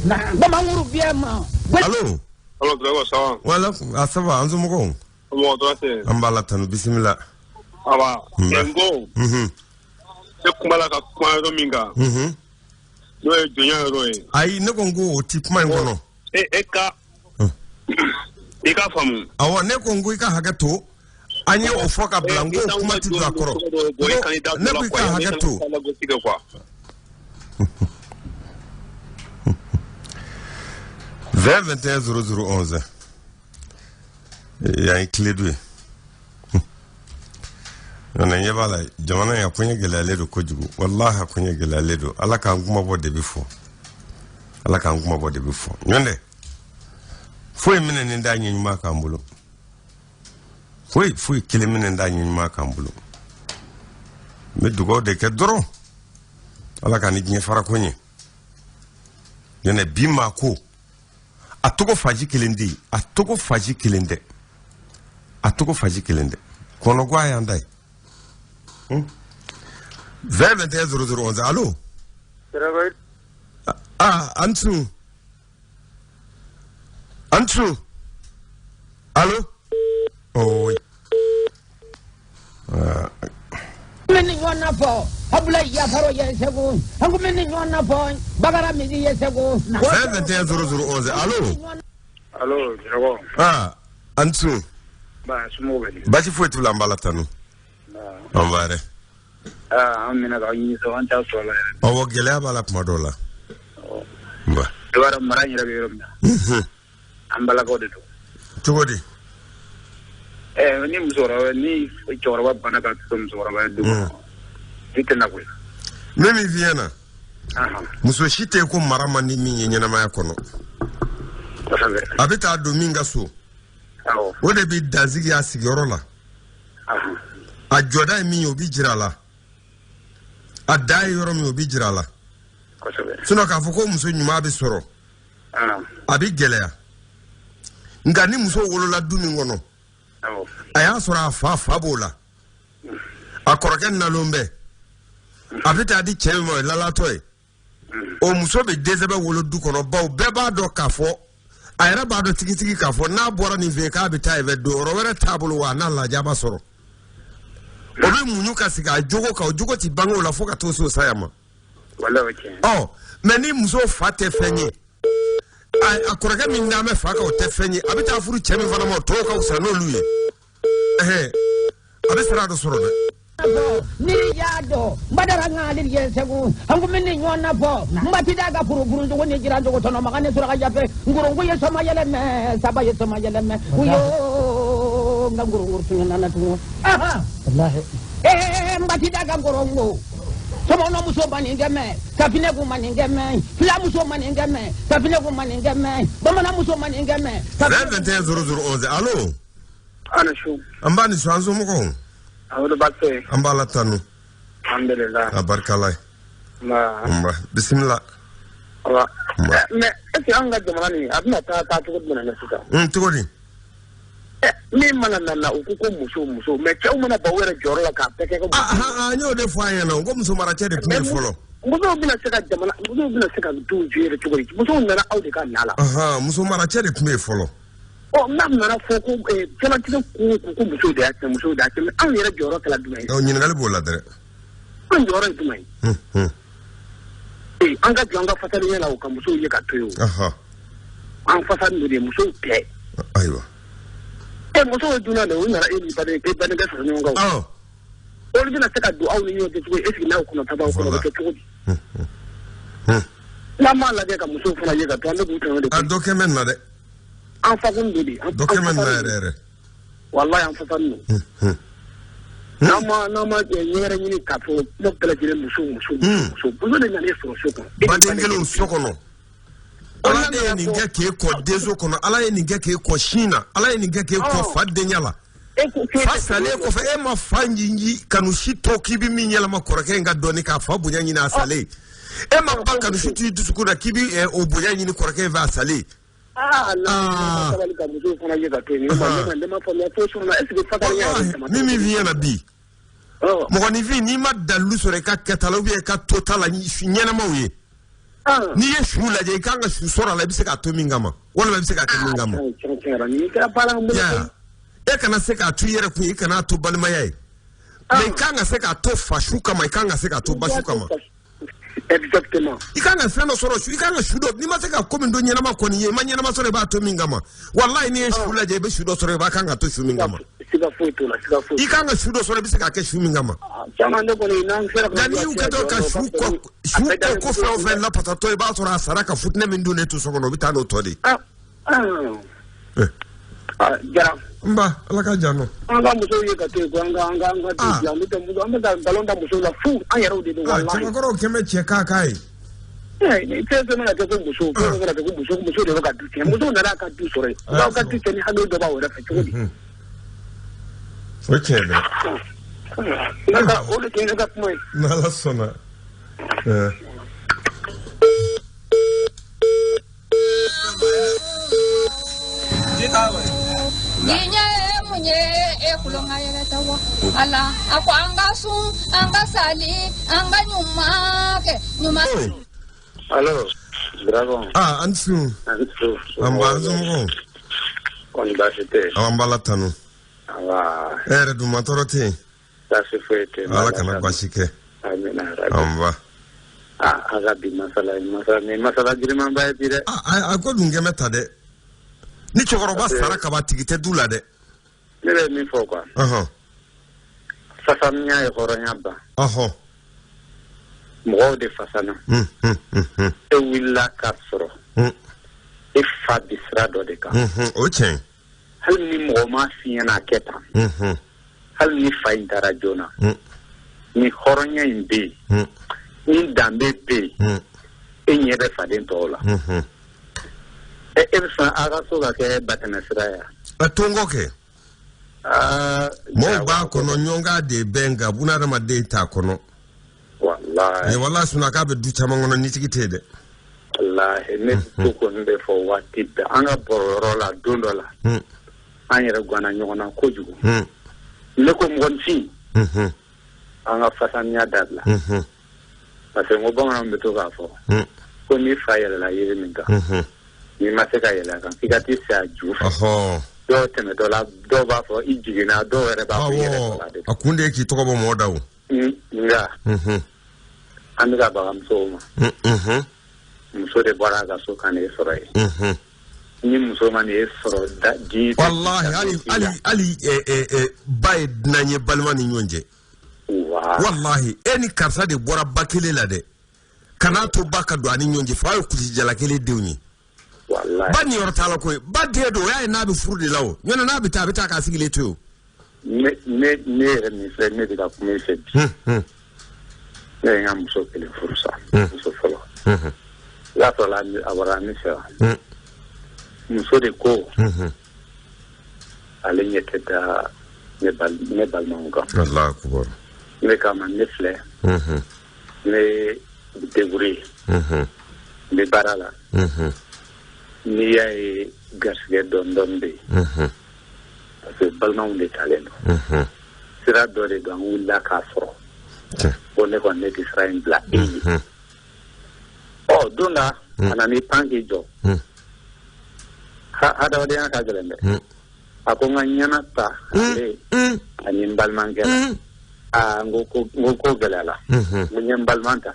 Bamankuru biyɛ ma. Allo. Allo, Dɔgɔ, ça va? Wala, a ça va, an somɔgɔw? Mɔgɔ tɔɔrɔ tɛ. An b'a la tanu, bisimila. Aba. Nba. N ko. Ne kuma la ka kuma yɔrɔ min kan. N'o ye jɔnya yɔrɔ ye. Ayi, ne ko n ko o ti kuma in kɔnɔ. E ka. I ka faamu. Awɔ, ne ko n ko i ka hakɛ to. An ye o fɔ ka bila, n ko kuma ti don a kɔrɔ. Ne ko i ka hakɛ to. 20 21 00 11, yan ye tile du ye. Nana ɲɛ b'a la, jamana in a koɲɛ gɛlɛyalen don kojugu. Walahi, a koɲɛ gɛlɛyalen don. Ala k'an kuma bɔ de bɛ fɔ, Ala k'an kuma bɔ de bɛ fɔ. Ɲɔn dɛ, foyi minɛ nin t'a ɲɛ ɲuman k'an bolo, foyi foyi kelen minɛ t'a ɲɛ ɲuman k'an bolo. N bɛ dugawu de kɛ dɔrɔn, Ala ka ni diɲɛ fara ko ɲɛ. Ɲɔn bi maa ko a tɔgɔ faji kelen tɛ yen, a tɔgɔ faji kelen tɛ, a tɔgɔ faji kelen tɛ. Kɔnɔguwa y'an ta ye. 20 21 00 11, allo. Ah, an tun, an tun, allo, oh oui. Min ni ɲɔgɔn na fɔ Abulayi Yafaro ye Segu, an kun bɛ ni ɲɔgɔn na fɔ Bakara Midi ye Segu. 20 21 00 11, allo. Allo, Jɔgɔ. Ah, an tun. Ba, somɔgɔw bɛ di? Basi foyi t'u la, an b'a la tanu. An b'a yɛrɛ. Aa, an minɛ k'aw ɲini sa, an t'a sɔrɔ la yɛrɛ. Awɔ, gɛlɛya b'a la kuma dɔw la. Nba. I b'a dɔn mara in yɛrɛ bɛ yɔrɔ min na. An balakaw de don. Cogo di? Ɛ, ni musokɔrɔba, ni cɛkɔrɔba banna ka to musokɔrɔba ye du kɔnɔ, i tɛ na koyi. Ne min f'i ɲɛna. Muso si tɛ yen ko mara man di min ye ɲɛnamaya kɔnɔ. A bɛ taa don min ka so. O de bɛ dansigi a sigiyɔrɔ la. A jɔda ye min ye, o bɛ jira a la. A da ye yɔrɔ min ye, o bɛ jira a la. Sinon k'a fɔ ko muso ɲuman bɛ sɔrɔ, a bɛ gɛlɛya. Nka ni muso wolola du min kɔnɔ, a y'a sɔrɔ a fa fa b'o la, a kɔrɔkɛ nalen bɛ, a bɛ taa di cɛ min ma, o ye lalatɔ ye. O muso bɛ dɛsɛ bɛ wolo du kɔnɔ, bawo bɛɛ b'a dɔn k'a fɔ, a yɛrɛ b'a dɔn tigitigi k'a fɔ n'a bɔra nin fɛ yen k'a bɛ taa yen fɛ, don yɔrɔ wɛrɛ t'a bolo, wa a n'a lajaba sɔrɔ. O bɛ muɲu ka sigi a jogo kan, o jogo ti bange o la fo ka t'o se o saya ma. Ɔ mɛ, ni muso fa tɛ fɛn ye, a kɔrɔkɛ min n'an bɛ fa kan, o tɛ fɛn ye, a bɛ taa furu cɛ min fana ma, o tɔw ka fisa n'olu ye, ɛhɛn, a bɛ sira dɔ sɔrɔ dɛ. Ni y'a dɔn Badara ŋaali ye Segu, an kun bɛ ni ɲɔgɔn na fɔ n ba ti da ka furu cogo ni jiran cogo tɔnɔ maga ni suraka jafe ngurungu ye sɔma yɛlɛmɛ saba ye sɔma yɛlɛmɛ uyo n ka ngurungu tun nana tugun. Ee, n ba ti da ka ngurungu. Tɔmɔnɔmuso ma nin kɛ mɛn, safinɛ kun ma nin kɛ mɛn, filamuso ma nin kɛ mɛn, safinɛ kun ma nin kɛ mɛn, bamananmuso ma nin kɛ mɛn. 20 21 00 11. Allo? Ani su. An b'a ni su, an somɔgɔw? Amadu Bakɛ. An b'a la tanu. Alhamdulillah. A barikala ye. Nba. Nba, bisimila. Awa. Nba. Mais est ce que an ka jamana nin, a bɛna taa cogo jumɛn na sisan? Cogo di? Min mana na, u ko ko muso, muso, mais cɛw mana ban u yɛrɛ jɔyɔrɔ la k'a bɛɛ kɛ ko Ah ah, an y'o de fɔ an ɲɛna ko muso mara cɛ de tun bɛ yen fɔlɔ. Musow bɛna se ka jamana, musow bɛna se ka duw gérer cogo di? Musow nana aw de ka na la. Ahan, muso mara cɛ de tun bɛ yen fɔlɔ. Ɔ, n'a nana fɔ ko jɛnatigɛ ko ko musow de y'a tiɲɛ, musow de y'a tiɲɛ, anw yɛrɛ jɔyɔrɔ kɛra jumɛn ye? Ɔ, ɲininkali b'o la dɛ. An jɔyɔrɔ ye jumɛn ye? Ee, an ka jɔ an ka fasaliya la, o ka musow ye ka to yen o. An fasalen don de, musow tɛ. Ayiwa. E, musow ye dunan de ye, u nana e ni baden e badenkɛ sɔrɔ ɲɔgɔn kan o. Olu bɛna se ka don aw ni ɲɔgɔn cɛ cogo di? Est ce que n'aw kɔnɔ ta b'aw kɔnɔ, o bɛ kɛ cogo di? N'an m'a lajɛ ka musow fana ye ka to, an bɛ k'u tɛmɛ de. A dɔ kɛ bɛ nin na dɛ. An fakun don de. Dɔ kɛ bɛ nin na yɛrɛ yɛrɛ. Walayi, an fasanin don. N'an ma ɲɛ wɛrɛ ɲini k'a fɔ kuma bɛɛ lajɛlen, muso, muso, muso, muso de nana e sɔrɔ so kɔnɔ. Baden kelenw so kɔnɔ. Ala de ye nin kɛ k'e kɔ denso kɔnɔ, Ala ye nin kɛ k'e kɔ sin na, Ala ye nin kɛ k'e kɔ fa denya la. Fa salen kɔfɛ, e ma fa ɲinji kanu si tɔ k'i bɛ min yɛlɛma kɔrɔkɛ in ka dɔɔni k'a fa bonya ɲini a salen. E ma ba kanu si t'i dusukun na k'i bɛ o bonya ɲini kɔrɔkɛ in fɛ a salen. Aa, sabali ka musow fana ye ka to yen. Ne ma faamuya foyi sɔrɔ la. Est ce que fasaliya yɛrɛ Min min f'i ɲɛna bi, mɔgɔninfin, n'i ma dalilu sɔrɔ i ka kɛta la ou bien i ka tota la ɲɛnamaw ye, n'i ye su lajɛ, i kan ka su sɔrɔ a la, i bɛ se k'a to min kama walima i bɛ se k'a kɛ min kama. E kana se k'a to i yɛrɛ kun, i kana to balimaya ye, mais i kan ka se k'a to fasu kama, i kan ka se k'a to basu kama. Exactement. I kan ka fɛn dɔ sɔrɔ su, i kan ka su dɔ, n'i ma se ka ko min don ɲɛnama kɔni ye, i ma ɲɛnama sɔrɔ, i b'a to min kama. Walayi, n'i ye su lajɛ, i bɛ su dɔ sɔrɔ, i b'a kan ka to su min kama. Siga foyi t'o la, siga foyi. I kan ka su dɔ sɔrɔ, i bɛ se k'a kɛ su min kama. Caman de kɔni n'an sera. Nka n'i y'u kɛtɔ ka su kɔ, su kɔ ko fɛn o fɛn lapasatɔ, i b'a sɔrɔ a sara ka futinɛ min donnen to so kɔnɔ, o bɛ taa n'o tɔ de ye. Jara. N ba, Ala ka jan nɔ. An ka musow ye ka to yen ko an ka du dilan, n'o tɛ muso, an bɛ ka nkalon da musow la fu, an yɛrɛw de don walahi. Cɛbakɔrɔw kɛn bɛ cɛ k'a k'a ye. Ni fɛn fɛn mana kɛ ko muso, fɛn fɛn mana kɛ ko muso, muso de bɛ ka du tiɲɛ. Musow nana ka du sɔrɔ yen, n'aw ka du tiɲɛ ni hami dɔ b'aw yɛrɛ fɛ cogo di? O tiɲɛ dɛ. O de tun ye ne ka kuma ye. N'Ala sɔnna. Diɲɛ ye mun ye, e kulonkɛ yɛrɛ tɛ wa? Ala a ko an ka sun, an ka sali, an ka ɲuman kɛ ɲuman. Allo, Dragon. Ah, an sun. An su. An b'a somɔgɔw? Kɔni baasi tɛ. An b'a la tanu. Awa. E yɛrɛ dun, ma tɔɔrɔ tɛ yen? Baasi foyi tɛ. Ala kana baasi kɛ. Amina. An ba. Ah, a ka bi masala masala ni masala girimanba ye bi dɛ. Ah, a ko dun kɛmɛ ta dɛ. Ni cɛkɔrɔba sara kaba, tigi tɛ du la dɛ. Ne bɛ min fɔ quoi. Fasaniya ye hɔrɔnya ban. Mɔgɔw de fasana. E wulila k'a sɔrɔ e fa bi sira dɔ de kan. O tiɲɛ. Hali ni mɔgɔ ma f'i ɲɛna a kɛ tan. Hali ni fa in taara joona. Ni hɔrɔnya in bɛ yen. Ni danbe bɛ yen. E ɲɛ bɛ faden tɔw la. E bɛ sɔn a ka so ka kɛ batɛmɛ sira ye? A to n kɔ kɛ. Mɔgɔw b'a kɔnɔ, ɲɔgɔn de bɛ, nka bunadamaden t'a kɔnɔ. Walahi. Walahi, sinɔn k'a bɛ du caman kɔnɔ, nitigi tɛ yen dɛ. Walahi, ne to kɔni bɛ fɔ waati bɛɛ, an ka bɔrɔyɔrɔ la, don dɔ la, an yɛrɛ ganna ɲɔgɔn na kojugu. Ne ko mɔgɔninfin, an ka fasaniya dabila. Parce que n ko bamananw bɛ to k'a fɔ ko ni fa yɛlɛla yiri min kan, n'i ma se ka yɛlɛ a kan, k'i ka t'i se a ju fɛ. Dɔw tɛmɛtɔ la, dɔw b'a fɔ i jiginna, dɔw yɛrɛ b'a fɔ i yɛrɛ tɔ la de. A kun de ye k'i tɔgɔ bɔ mɔgɔ da o. Nka an bɛ ka baga musow ma. Muso de bɔra a ka so ka n'e sɔrɔ yen. Ni muso ma n'e sɔrɔ da di. Walahi, hali ba ye dunan ye balima ni ɲɔgɔn cɛ. Walahi, e ni karisa de bɔra ba kelen la dɛ. Kan'a to ba ka don a ni ɲɔgɔn cɛ, fa ye kulusijala kelen denw ye. Ba niyɔrɔ t'a la koyi, ba den don, o y'a ye n'a bɛ furu de la o. Ɲɔntɛ n'a bɛ taa, a bɛ taa k'a sigilen to yen. Ne yɛrɛ min filɛ, ne bɛ ka kuma i fɛ bi. Ne ye n ka muso kelen furu sa, muso fɔlɔ. I b'a sɔrɔ a bɔra Misira. Muso de ko ale ɲɛ tɛ da ne balimaw kan. Allahu akbar. Ne kama ne filɛ. Ne débrouillé. N bɛ baara la. N'i y'a ye garisɛgɛ dɔɔni dɔɔni bɛ yen. Parce que balimaw de talen don. Sira dɔ de don an wulila k'a sɔrɔ. Ko ne kɔni ne tɛ sira in bila e ye. Ɔ don la a nana i pan k'i jɔ. Hadamadenya ka gɛlɛn dɛ. A ko n ka ɲɛna ta ale ani n balimakɛ la. Aa n ko ko gɛlɛyala. N ko n ye n balima ta.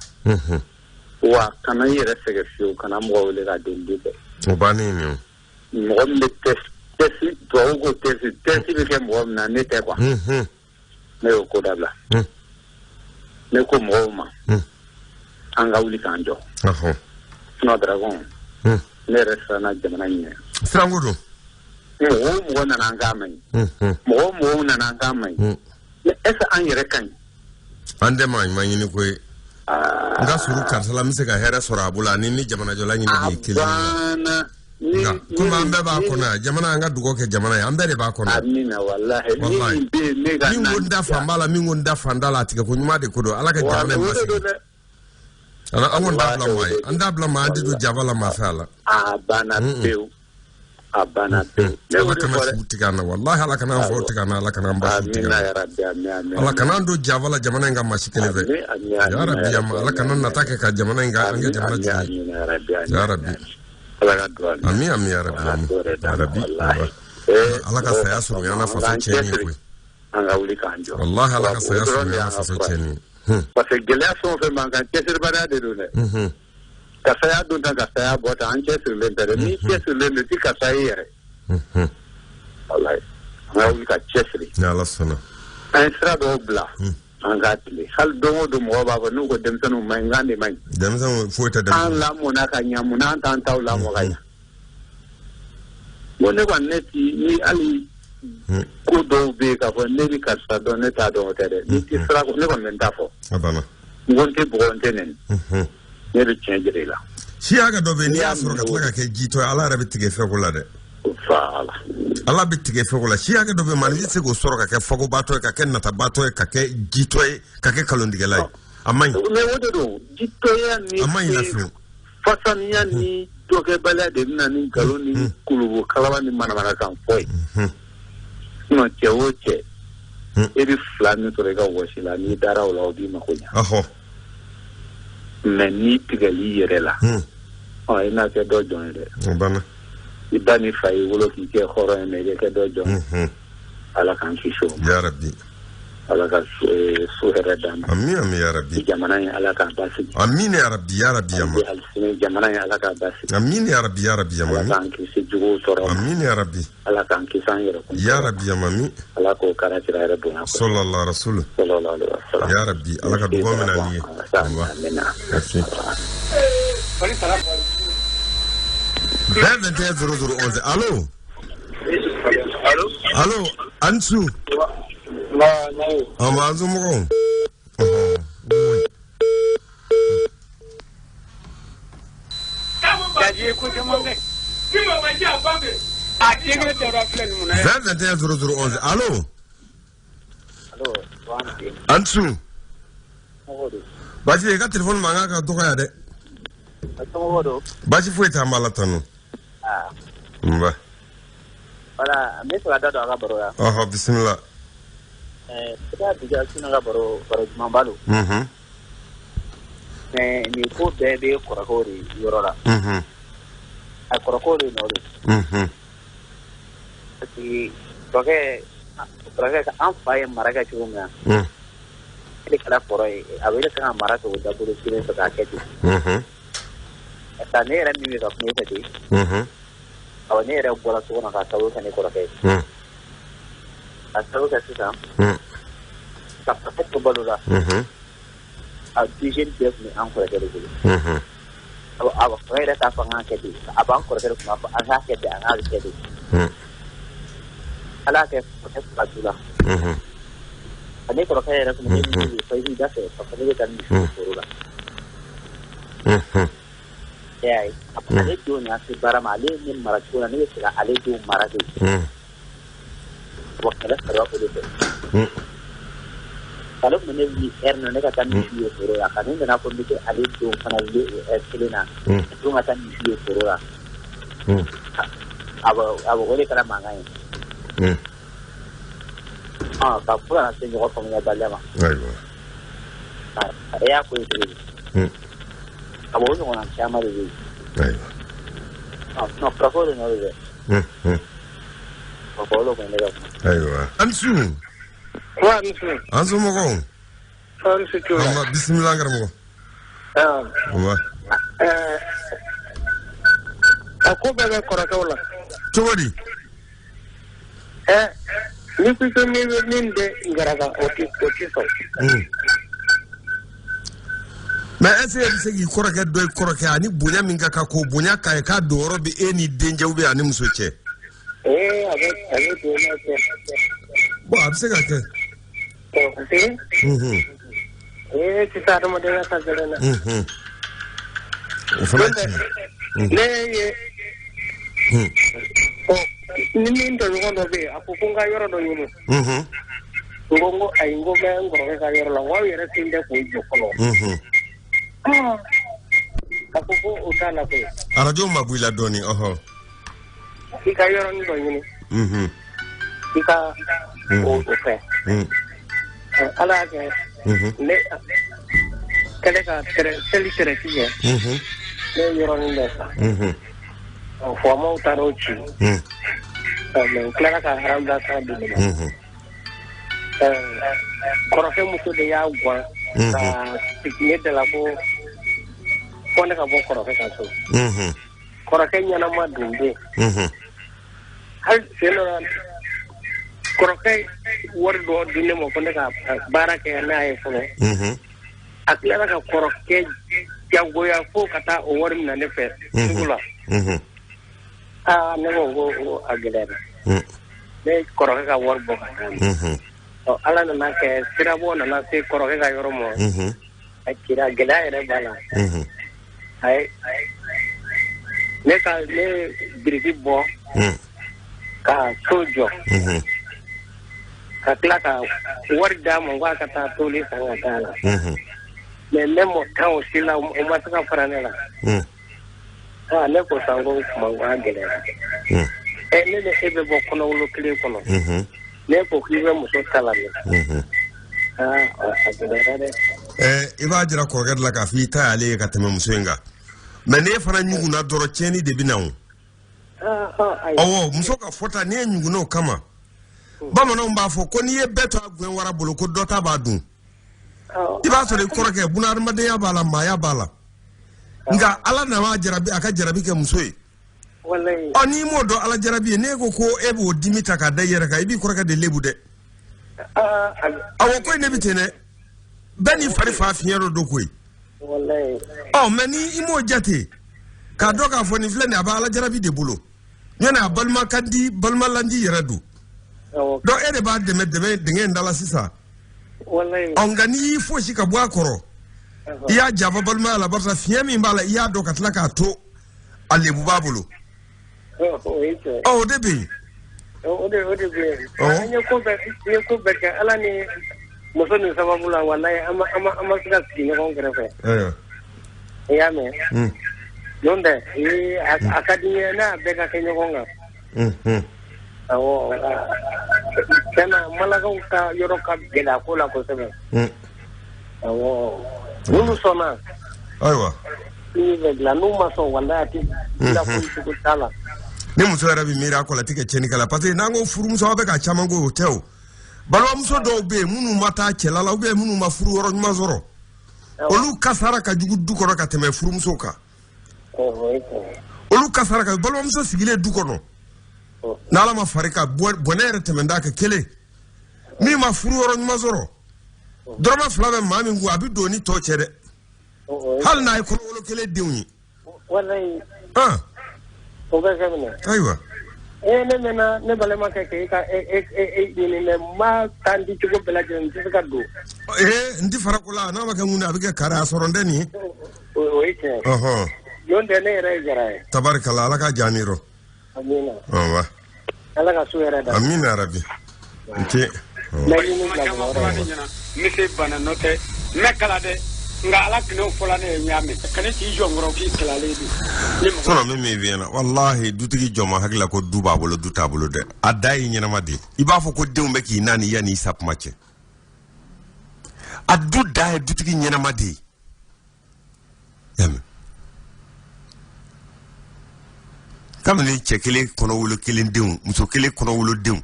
Wa kana i yɛrɛ sɛgɛn fiyewu, kana mɔgɔ wele ka delili kɛ. O bannen ye. Mɔgɔ min bɛ test tubabu ko test bɛ kɛ mɔgɔ min na ne tɛ quoi. Ne y'o ko dabila. Ne ko mɔgɔw ma. An ka wuli k'an jɔ. Sinon Dragon. Ne yɛrɛ siranna jamana in ɲɛ. Siranko don. Mɔgɔ o mɔgɔ nana an k'a man ɲi. Mɔgɔ o mɔgɔ nana an k'a man ɲi. Mais est ce que an yɛrɛ ka ɲi? An tɛ maa ɲuman ɲini koyi. N ka surun karisa la, n bɛ se ka hɛrɛ sɔrɔ a bolo ani ni jamanajɔla ɲini de ye kelen ye. Nka komi an bɛɛ b'a kɔnɔ yan, jamana an ka dugawu kɛ jamana ye, an bɛɛ de b'a kɔnɔ. Amina walahi. Min ko n da fan b'a la, min ko n da fan t'a la, a tigɛ ko ɲuman de ko don. Ala ka jamana in basigi. An kɔni t'a bila maa ye, an t'a bila maa, an tɛ don jaba la maa fɛ a la. A banna pewu. A banna pewu. Ala kana su tigɛ an na, walahi ala kana an faw tigɛ an na, ala kana an ba su tigɛ an na. Ala kana an don jaba la jamana in ka maa si kelen fɛ. Ya Rabi, ala kana nata kɛ ka jamana in ka an ka jamana jigin. Ya Rabi. Ami ami ya Rabi, ami. Ya Rabi. Ala ka saya surunya an na faso tiɲɛni ye koyi. An ka wuli k'an jɔ. Walahi ala ka saya surunya an na faso tiɲɛni ye. Parce que gɛlɛya fɛn o fɛn b'an kan, cɛsiribaliya de don dɛ. Karisa y'a don tan, karisa y'a bɔ tan, an cɛsirilen tɛ dɛ. N'i cɛsirilen don, i tɛ karisa ye yɛrɛ. Walayi, an ka wuli ka cɛsiri. Ni Ala sɔnna. An ye sira dɔw bila. An k'a tile. Hali don o don mɔgɔw b'a fɔ n'u ko denmisɛnninw man ɲi, n k'an de man ɲi. Denmisɛnninw foyi tɛ denmisɛnninw. An lamɔnna ka ɲa, munna an t'an taw lamɔ ka ɲa? Bon ne kɔni ne ti ni hali ko dɔw bɛ yen k'a fɔ ne bɛ karisa dɔn, ne t'a dɔn o tɛ dɛ. Ni tɛ sira ne kɔni bɛ n ta fɔ. A banna. N ko n tɛ bugɔ, n tɛ nɛni. Ne bɛ tiɲɛ jira i la. Si hakɛ dɔ bɛ yen, n'i y'a sɔrɔ ka tila ka kɛ jitɔ ye, Ala yɛrɛ bɛ tigɛ fɛn ko la dɛ. Voilà. Ala bɛ tigɛ fɛn ko la. Si hakɛ dɔ bɛ yen, maa n'i tɛ se k'o sɔrɔ ka kɛ fagobatɔ ye, ka kɛ natabatɔ ye, ka kɛ jitɔ ye, ka kɛ kalontigɛla ye. A man ɲi. Mais o de don, jitɔya ni a man ɲi la fiyewu. Fasaniya ni dɔkɛbaliya de bɛ na ni nkalon ni kolobo kalaba ni manamanakan fɔ ye. Sinon cɛ o cɛ, e bɛ fila min sɔrɔ i ka wɔsi la, n'i dara o la, o b'i mako ɲa. Mais n'i tigɛl'i yɛrɛ la, ɔ i n'a kɛ dɔ jɔn ye dɛ. O banna. I ba ni fa y'i wolo k'i kɛ hɔrɔn ye, mais i bɛ kɛ dɔ jɔn ye. Ala k'an kisi o ma. Ya Rabi. Ala ka so hɛrɛ d'an ma. Ami ami ya Rabi. Jamana in Ala k'a basigi. Amin ya Rabi ya Rabi ya ma. Hali sini jamana in Ala k'a basigi. Amin ya Rabi ya Rabi ya ma. Ala k'an kisi juguw tɔɔrɔ ma. Amin ya Rabi. Ala k'an kisi an yɛrɛ kun. Ya Rabi ya ma. Ala k'o kɛra kira yɛrɛ bonya kɔrɔ. Sallallahu rasul. Sallallahu alaihi wasallam. Ya Rabi Ala ka dugawu minɛ an ye. Amina. Merci. 20 21 00 11. Allo. Allo. Allo, Ansu. An b'a somɔgɔw. Vingt 21 00 11. Allo. Ansu. Basi i ka téléphone mankan ka dɔgɔya dɛ. Basi foyi t'an b'a la tanu. Nba. Voilà, n bɛ fɛ ka da don a ka baro la. Ɔhɔ, bisimila. I ka bi ka sun ka baro ɲumanba don. Mais nin ko bɛɛ bɛ kɔrɔkɛw de yɔrɔ la. A kɔrɔkɛw de nɔ don. Parce que kɔrɔkɛ an fa ye mara kɛ cogo min na. E de kɛra kɔrɔ ye, a bɛ kan ka mara kɛ o dabolo kelen fɛ k'a kɛ ten. Parce que ne yɛrɛ min bɛ ka kuma e fɛ ten. Awɔ, ne yɛrɛ bɔra so kɔnɔ k'a sababu kɛ ne kɔrɔkɛ ye. K'a sababu kɛ sisan. Ka kɔrɔkɛ to balo la. A hygiène bɛɛ tun bɛ an kɔrɔkɛ de bolo. A kɔrɔkɛ yɛrɛ t'a fɔ an k'a kɛ ten. A b'an kɔrɔkɛ de tun b'a fɔ an k'a kɛ ten, an k'a kɛ ten. Ala y'a kɛ kɔrɔkɛ fatu la. Ne kɔrɔkɛ yɛrɛ tun bɛ ne wele fajiri da fɛ k'a fɔ ne bɛ taa misi foro la. E y'a ye, ale denw nana se baara ma, ale ye ne mara cogo la, ne bɛ fɛ ka ale denw mara de. Wa kɛlɛ sɔrɔla o de fɛ. Ale tun bɛ ne wuli heure min na ne ka taa misi ye foro la, ka ne nana fɔ n bɛ ale denw fana wuli o heure kelen na, denw ka taa misi ye foro la. A bɛ o de kɛra mankan ye. Ka fo kana se ɲɔgɔn faamuyabaliya ma. Ayiwa. E y'a ko ye cogo di? A b'o ɲɔgɔnna caman de bɛ yen. Ayiwa. Sinon kɔrɔfɔ de nɔ don dɛ. O de kɔni ne ka kuma. Ayiwa. An su. Wa ni su. An somɔgɔw. An su t'o la. An ba bisimila an karamɔgɔ. Wa. A ko bɛɛ bɛ kɔrɔkɛw la. Cogo di? Ni ko i bɛ min de ngaraka o tɛ sɔn. Mais est-ce que e bɛ se k'i kɔrɔkɛ dɔ i kɔrɔkɛ ani bonya min ka kan k'o bonya k'a ye k'a donyɔrɔ bɛ e ni dencɛ ou bien ani muso cɛ? Ee a bɛ don n'a cɛ. Bon a bɛ se ka kɛ. Parce que ee sisan adamadenya ka gɛlɛn dɛ. O fana tiɲɛ. Ne ye ni min tɔɲɔgɔn dɔ bɛ yen, a ko ko n ka yɔrɔ dɔ ɲini. N ko n ko ayi, n ko n bɛ n kɔrɔkɛ ka yɔrɔ la, n ko aw yɛrɛ sen tɛ k'o jɔ fɔlɔ. A ko ko o t'a la koyi. Arajo mabɔ i la dɔɔnin ɔhɔ. I ka yɔrɔnin dɔ ɲini. I ka o fɛ. Ala y'a kɛ ne kɛlen ka seli tɛrɛsi kɛ. Ne ye yɔrɔnin dɔ san. Faamaw taara o ci. Mais n tilara ka haramula san di ne ma. Kɔrɔkɛ muso de y'a gwan ka sigi ne da la ko fo ne ka bɔ kɔrɔkɛ ka so. Kɔrɔkɛ ɲɛnama dun bɛ yen. Hali sen dɔ la kɔrɔkɛ wari dɔ di ne ma ko ne ka baara kɛ n'a ye fɔlɔ. A tilara ka kɔrɔkɛ jagoya fo ka taa o wari minɛ ne fɛ sugu la. Aa ne ko ko a gɛlɛyara. Ne kɔrɔkɛ ka wari bɔ ka d'a ma. Ɔ Ala nana kɛ sirabɔ nana se kɔrɔkɛ ka yɔrɔ ma. A cira gɛlɛya yɛrɛ b'a la. Ayi ne ka ne biriki bɔ ka so jɔ. Ka tila ka wari d'a ma k'a ka taa toli san ka d'a la. Mais ne mɔ tan o si la o ma se ka fara ne la. Aa ne ko san ko kuma ko a gɛlɛyara. Ne ni e bɛ bɔ kɔnɔwolo kelen kɔnɔ. Ne ko k'i bɛ muso ta la mɛ. Aa a gɛlɛyara dɛ. I b'a jira kɔrɔkɛ de la k'a fɔ i ta y'ale ye ka tɛmɛ muso in kan. Mais n'e fana ɲugunna dɔrɔn tiɲɛni de bɛ na o. Ɔwɔ muso ka fɔta n'e ɲugunna o kama. Bamananw b'a fɔ ko n'i ye bɛɛ to a gɛn wara bolo ko dɔ ta b'a dun. I b'a sɔrɔ i kɔrɔkɛ bunahadamadenya b'a la maaya b'a la. Nka Ala nana jarabi a ka jarabi kɛ muso ye. Ɔ n'i m'o dɔn Ala jarabi ye n'e ko ko e b'o dimi ta k'a da i yɛrɛ kan i b'i kɔrɔkɛ de lebu dɛ. Awɔ ko in ne bɛ ten dɛ. Bɛɛ n'i fari fa fiɲɛ dɔ don koyi. Ɔ mais ni i m'o jate k'a dɔn k'a fɔ nin filɛ nin ye a bɛ Ala jarabi de bolo. Ɲɔni a balima ka di balima landi yɛrɛ don. Donc e de b'a dɛmɛ dɛmɛ dingɛ in da la sisan. Ɔ nka n'i y'i fosi ka bɔ a kɔrɔ i y'a janfa balimaya la barisa fiɲɛ min b'a la i y'a dɔn ka tila k'a to a lebu b'a bolo. Ɔ o de bɛ yen. O de bɛ yen. An ye ko bɛɛ kɛ Ala ni muso nin sababu la walayi an ma se ka sigi ɲɔgɔn kɛrɛfɛ. I y'a mɛn? N'o tɛ a ka di n ye n'a bɛɛ ka kɛ ɲɔgɔn kan. Awɔ tiɲɛ na Malakaw ka yɔrɔ ka gɛlɛn a ko la kosɛbɛ. Awɔ n'olu sɔnna. Ayiwa. Ni bɛ dilan n'u ma sɔn walayi a tɛ dilan foyi cogo t'a la. Ni muso yɛrɛ bɛ miiri a ko la a tɛ kɛ tiɲɛnikɛla parce que n'an ko furumuso aw bɛ ka caman ko o tɛ o. Balimamuso dɔw bɛ yen minnu ma taa cɛla la ou bien minnu ma furu yɔrɔ ɲuman sɔrɔ. Olu kasara ka jugu du kɔnɔ ka tɛmɛ furumuso kan. Olu kasara ka balimamuso sigilen du kɔnɔ. N'Ala ma fari ka bɔnɛ yɛrɛ tɛmɛ d'a kan kelen. Min ma furu yɔrɔ ɲuman sɔrɔ. Dɔrɔmɛ fila bɛ maa min kun a bɛ don ni tɔ cɛ dɛ. Hali n'a ye kɔnɔwolo kelen denw ye. O bɛ kɛ minɛ. Ayiwa. Ne mɛnna ne balimakɛ kɛ e ka e ɲini mɛ n b'a tan di cogo bɛɛ lajɛlen n tɛ se ka don. Ee n tɛ fara ko la n'a ma kɛ ŋuni a bɛ kɛ kari a sɔrɔ n tɛ nin ye. O ye tiɲɛ ye. Ɔhɔn. Jɔn tɛ ne yɛrɛ ye Jara ye. Tabarikala Ala ka diya ni rɔ. Amiina. Ɔnba. Ala ka so yɛrɛ da. Amiina rabi. N ce. Laɲini bila mɔgɔ wɛrɛ ye. N bɛ se bana nɔ tɛ n bɛ kala dɛ nka ala kɛnɛw fɔla ne ye n y'a mɛn kana t'i jɔ n kɔrɔ k'i kalalen don. Sinon min min f'i ɲɛna walahi dutigi jɔ ma hakili la ko du b'a bolo du t'a bolo dɛ a da y'i ɲɛnama de i b'a fɔ ko denw bɛ k'i naani yanni i sa kuma cɛ a du da ye dutigi ɲɛnama de ye y'a mɛn kabini cɛ kelen kɔnɔwolo kelen denw muso kelen kɔnɔwolo denw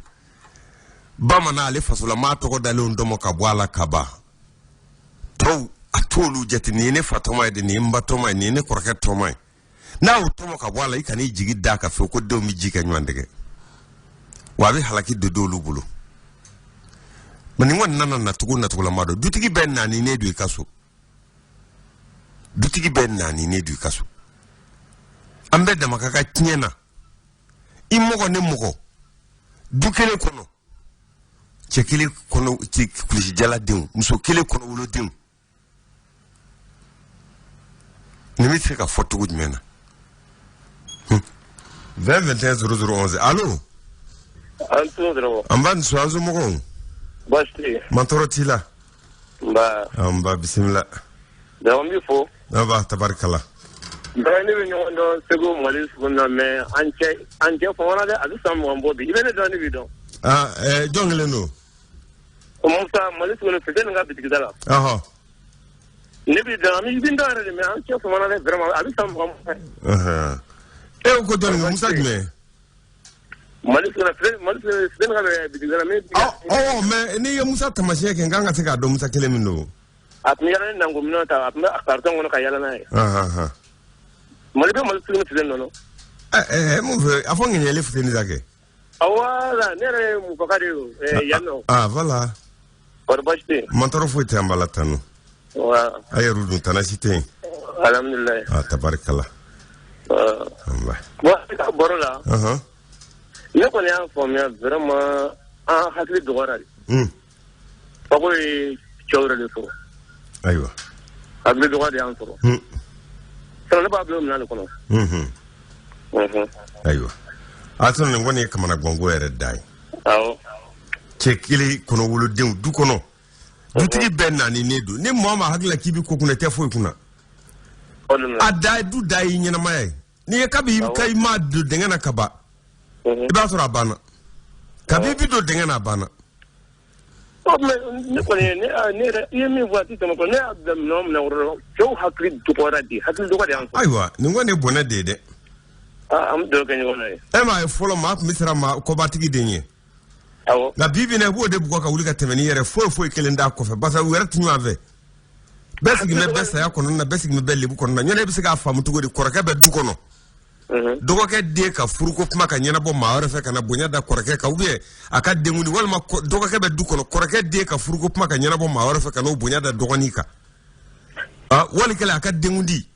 bamanan ale fasolamaa tɔgɔ dalenw tɔmɔ ka bɔ a la ka ban tɔw a t'olu jate nin ye ne fa tɔma ye de nin ye n ba tɔma ye nin ye ne kɔrɔkɛ tɔma ye n'a y'o tɔmɔ ka bɔ a la i kan'i jigi d'a kan fewu ko denw bɛ ji kɛ ɲɔgɔn dɛgɛ wa a bɛ halaki don dɔwlu bolo mɛ nin kɔni nana nacogo nacogolama dɔn dutigi bɛɛ naani ne don i ka so dutigi bɛɛ naani ne don i ka so an bɛɛ dama ka kan tiɲɛ na i mɔgɔ ne mɔgɔ du kelen kɔnɔ cɛ kelen kɔnɔ kulusijala denw muso kelen kɔnɔ wolodenw nin bɛ se ka fɔ cogo jumɛn na 20 21 00 11 allo an tulo dɔrɔn an b'a ni su an somɔgɔw baasi tɛ yen mantɔɔrɔ t'i la nba nba bisimila dɔrɔn n b'i fo nba tabarikala dɔrɔn ne bɛ ɲɔgɔn dɔn segu mali sugu na mɛ an cɛ an cɛ famana dɛ a bɛ san 20 bɔ bi i bɛ ne dɔn ne b'i dɔn ah jɔn kelen don o musa mali sugu ni fiteni ka bitigida la ɔhɔ ne b'i dɔn i bɛ n dɔn yɛrɛ de mɛ an cɛ famana dɛ vraiment a bɛ san 20 bɔ e ko jɔn kɛ musa jumɛn mali sugu mali fiteni ka bitigida la min ɔ mɛ n'i ye musa tamasiyɛn kɛ n kan ka se k'a dɔn musa kelen min don a tun bɛ yala ni nango minɛn ta a tun bɛ carton kɔnɔ ka yala n'a ye mali bɛ mali sugu ni fiteni nɔnɔ mun fɛ a fɔ ŋɛɲɛli fiteni ta kɛ voilà ne yɛrɛ ye mufaka de ye yan nɔ ah voilà kɔri baasi tɛ yen mantɔɔrɔ foyi tɛ an b'a la tanu a yɛrɛ dun tana si tɛ yen alhamdulilayi ah tabarikala bon i ka baro la ne kɔni y'a faamuya vraiment an hakili dɔgɔyara de fako ye cɛw yɛrɛ de sɔrɔ ayiwa hakili dɔgɔya de y'an sɔrɔ sinon ne b'a bila o minɛn de kɔnɔ ayiwa a sɔrɔ nin kɔni ye kamanaganko yɛrɛ da ye awɔ cɛ kelen kɔnɔ wolodenw du kɔnɔ dutigi bɛɛ naani ne don ni mɔgɔ ma hakili la k'i bɛ ko kunna i tɛ foyi kunna a da du da y'i ɲɛnamaya ye n'i ye kabi ka i ma don dingɛ na kaban i b'a sɔrɔ a banna kabi i bɛ don dingɛ na a banna. Ne kɔni ne yɛrɛ i ye min fɔ a ti tɛmɛ kɔ ne y'a bila minɛn o minɛn kɔrɔ cɛw hakili dɔgɔyara de hakili dɔgɔ de y'an sɔrɔ. Ayiwa nin kɔni ye bɔnɛ de ye dɛ. An bɛ dugawu kɛ ɲɔgɔn na ye. E m'a ye fɔlɔ maa tun bɛ siran maa kɔbatigi de ɲɛ. Awɔ. Nka bi bi in na i b'o de bugɔ ka wuli ka tɛmɛ n'i yɛrɛ foyi foyi kelen t'a kɔfɛ barisa u yɛrɛ tɛ ɲɔgɔn fɛ. Bɛɛ sigilen bɛ bɛɛ saya kɔnɔna na bɛɛ sigilen bɛ bɛɛ lebu kɔnɔna na ɲɔnɛ e bɛ se k'a faamu cogo di kɔrɔkɛ bɛ du kɔnɔ. Dɔgɔkɛ den ka furuko kuma ka ɲɛnabɔ maa wɛrɛ fɛ ka na bonya da kɔrɔkɛ kan ou bien a ka denkundi walima dɔgɔkɛ bɛ du kɔnɔ kɔrɔkɛ den ka furuko kuma ka ɲɛnabɔ maa wɛrɛ fɛ ka n'o bonya da dɔgɔnin kan wali kɛlen a ka denkundi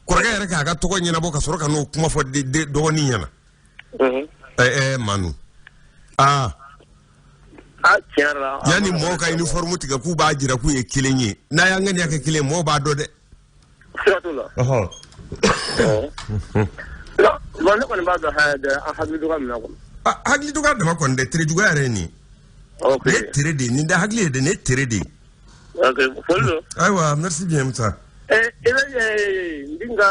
kɔrɔkɛ yɛrɛ k'a ka tɔgɔ ɲɛnabɔ ka sɔrɔ ka n'o kuma fɔ dɔgɔnin ɲɛna Manu aa yanni mɔgɔw ka uniforme tigɛ k'u b'a jira k'u ye kelen ye n'a y'an ŋaniya kɛ kelen ye mɔgɔw b'a dɔn dɛ. Siga t'o la. Bon ne kɔni b'a dɔn an hakili dɔgɔya minɛn kɔnɔ. Hakili dɔgɔya dama kɔni dɛ tere juguya yɛrɛ ye nin ye. Ne ye tere de ye nin tɛ hakili ye dɛ nin ye tere de ye. Ok foli don. Ayiwa merci bien Musa. I bɛ n den ka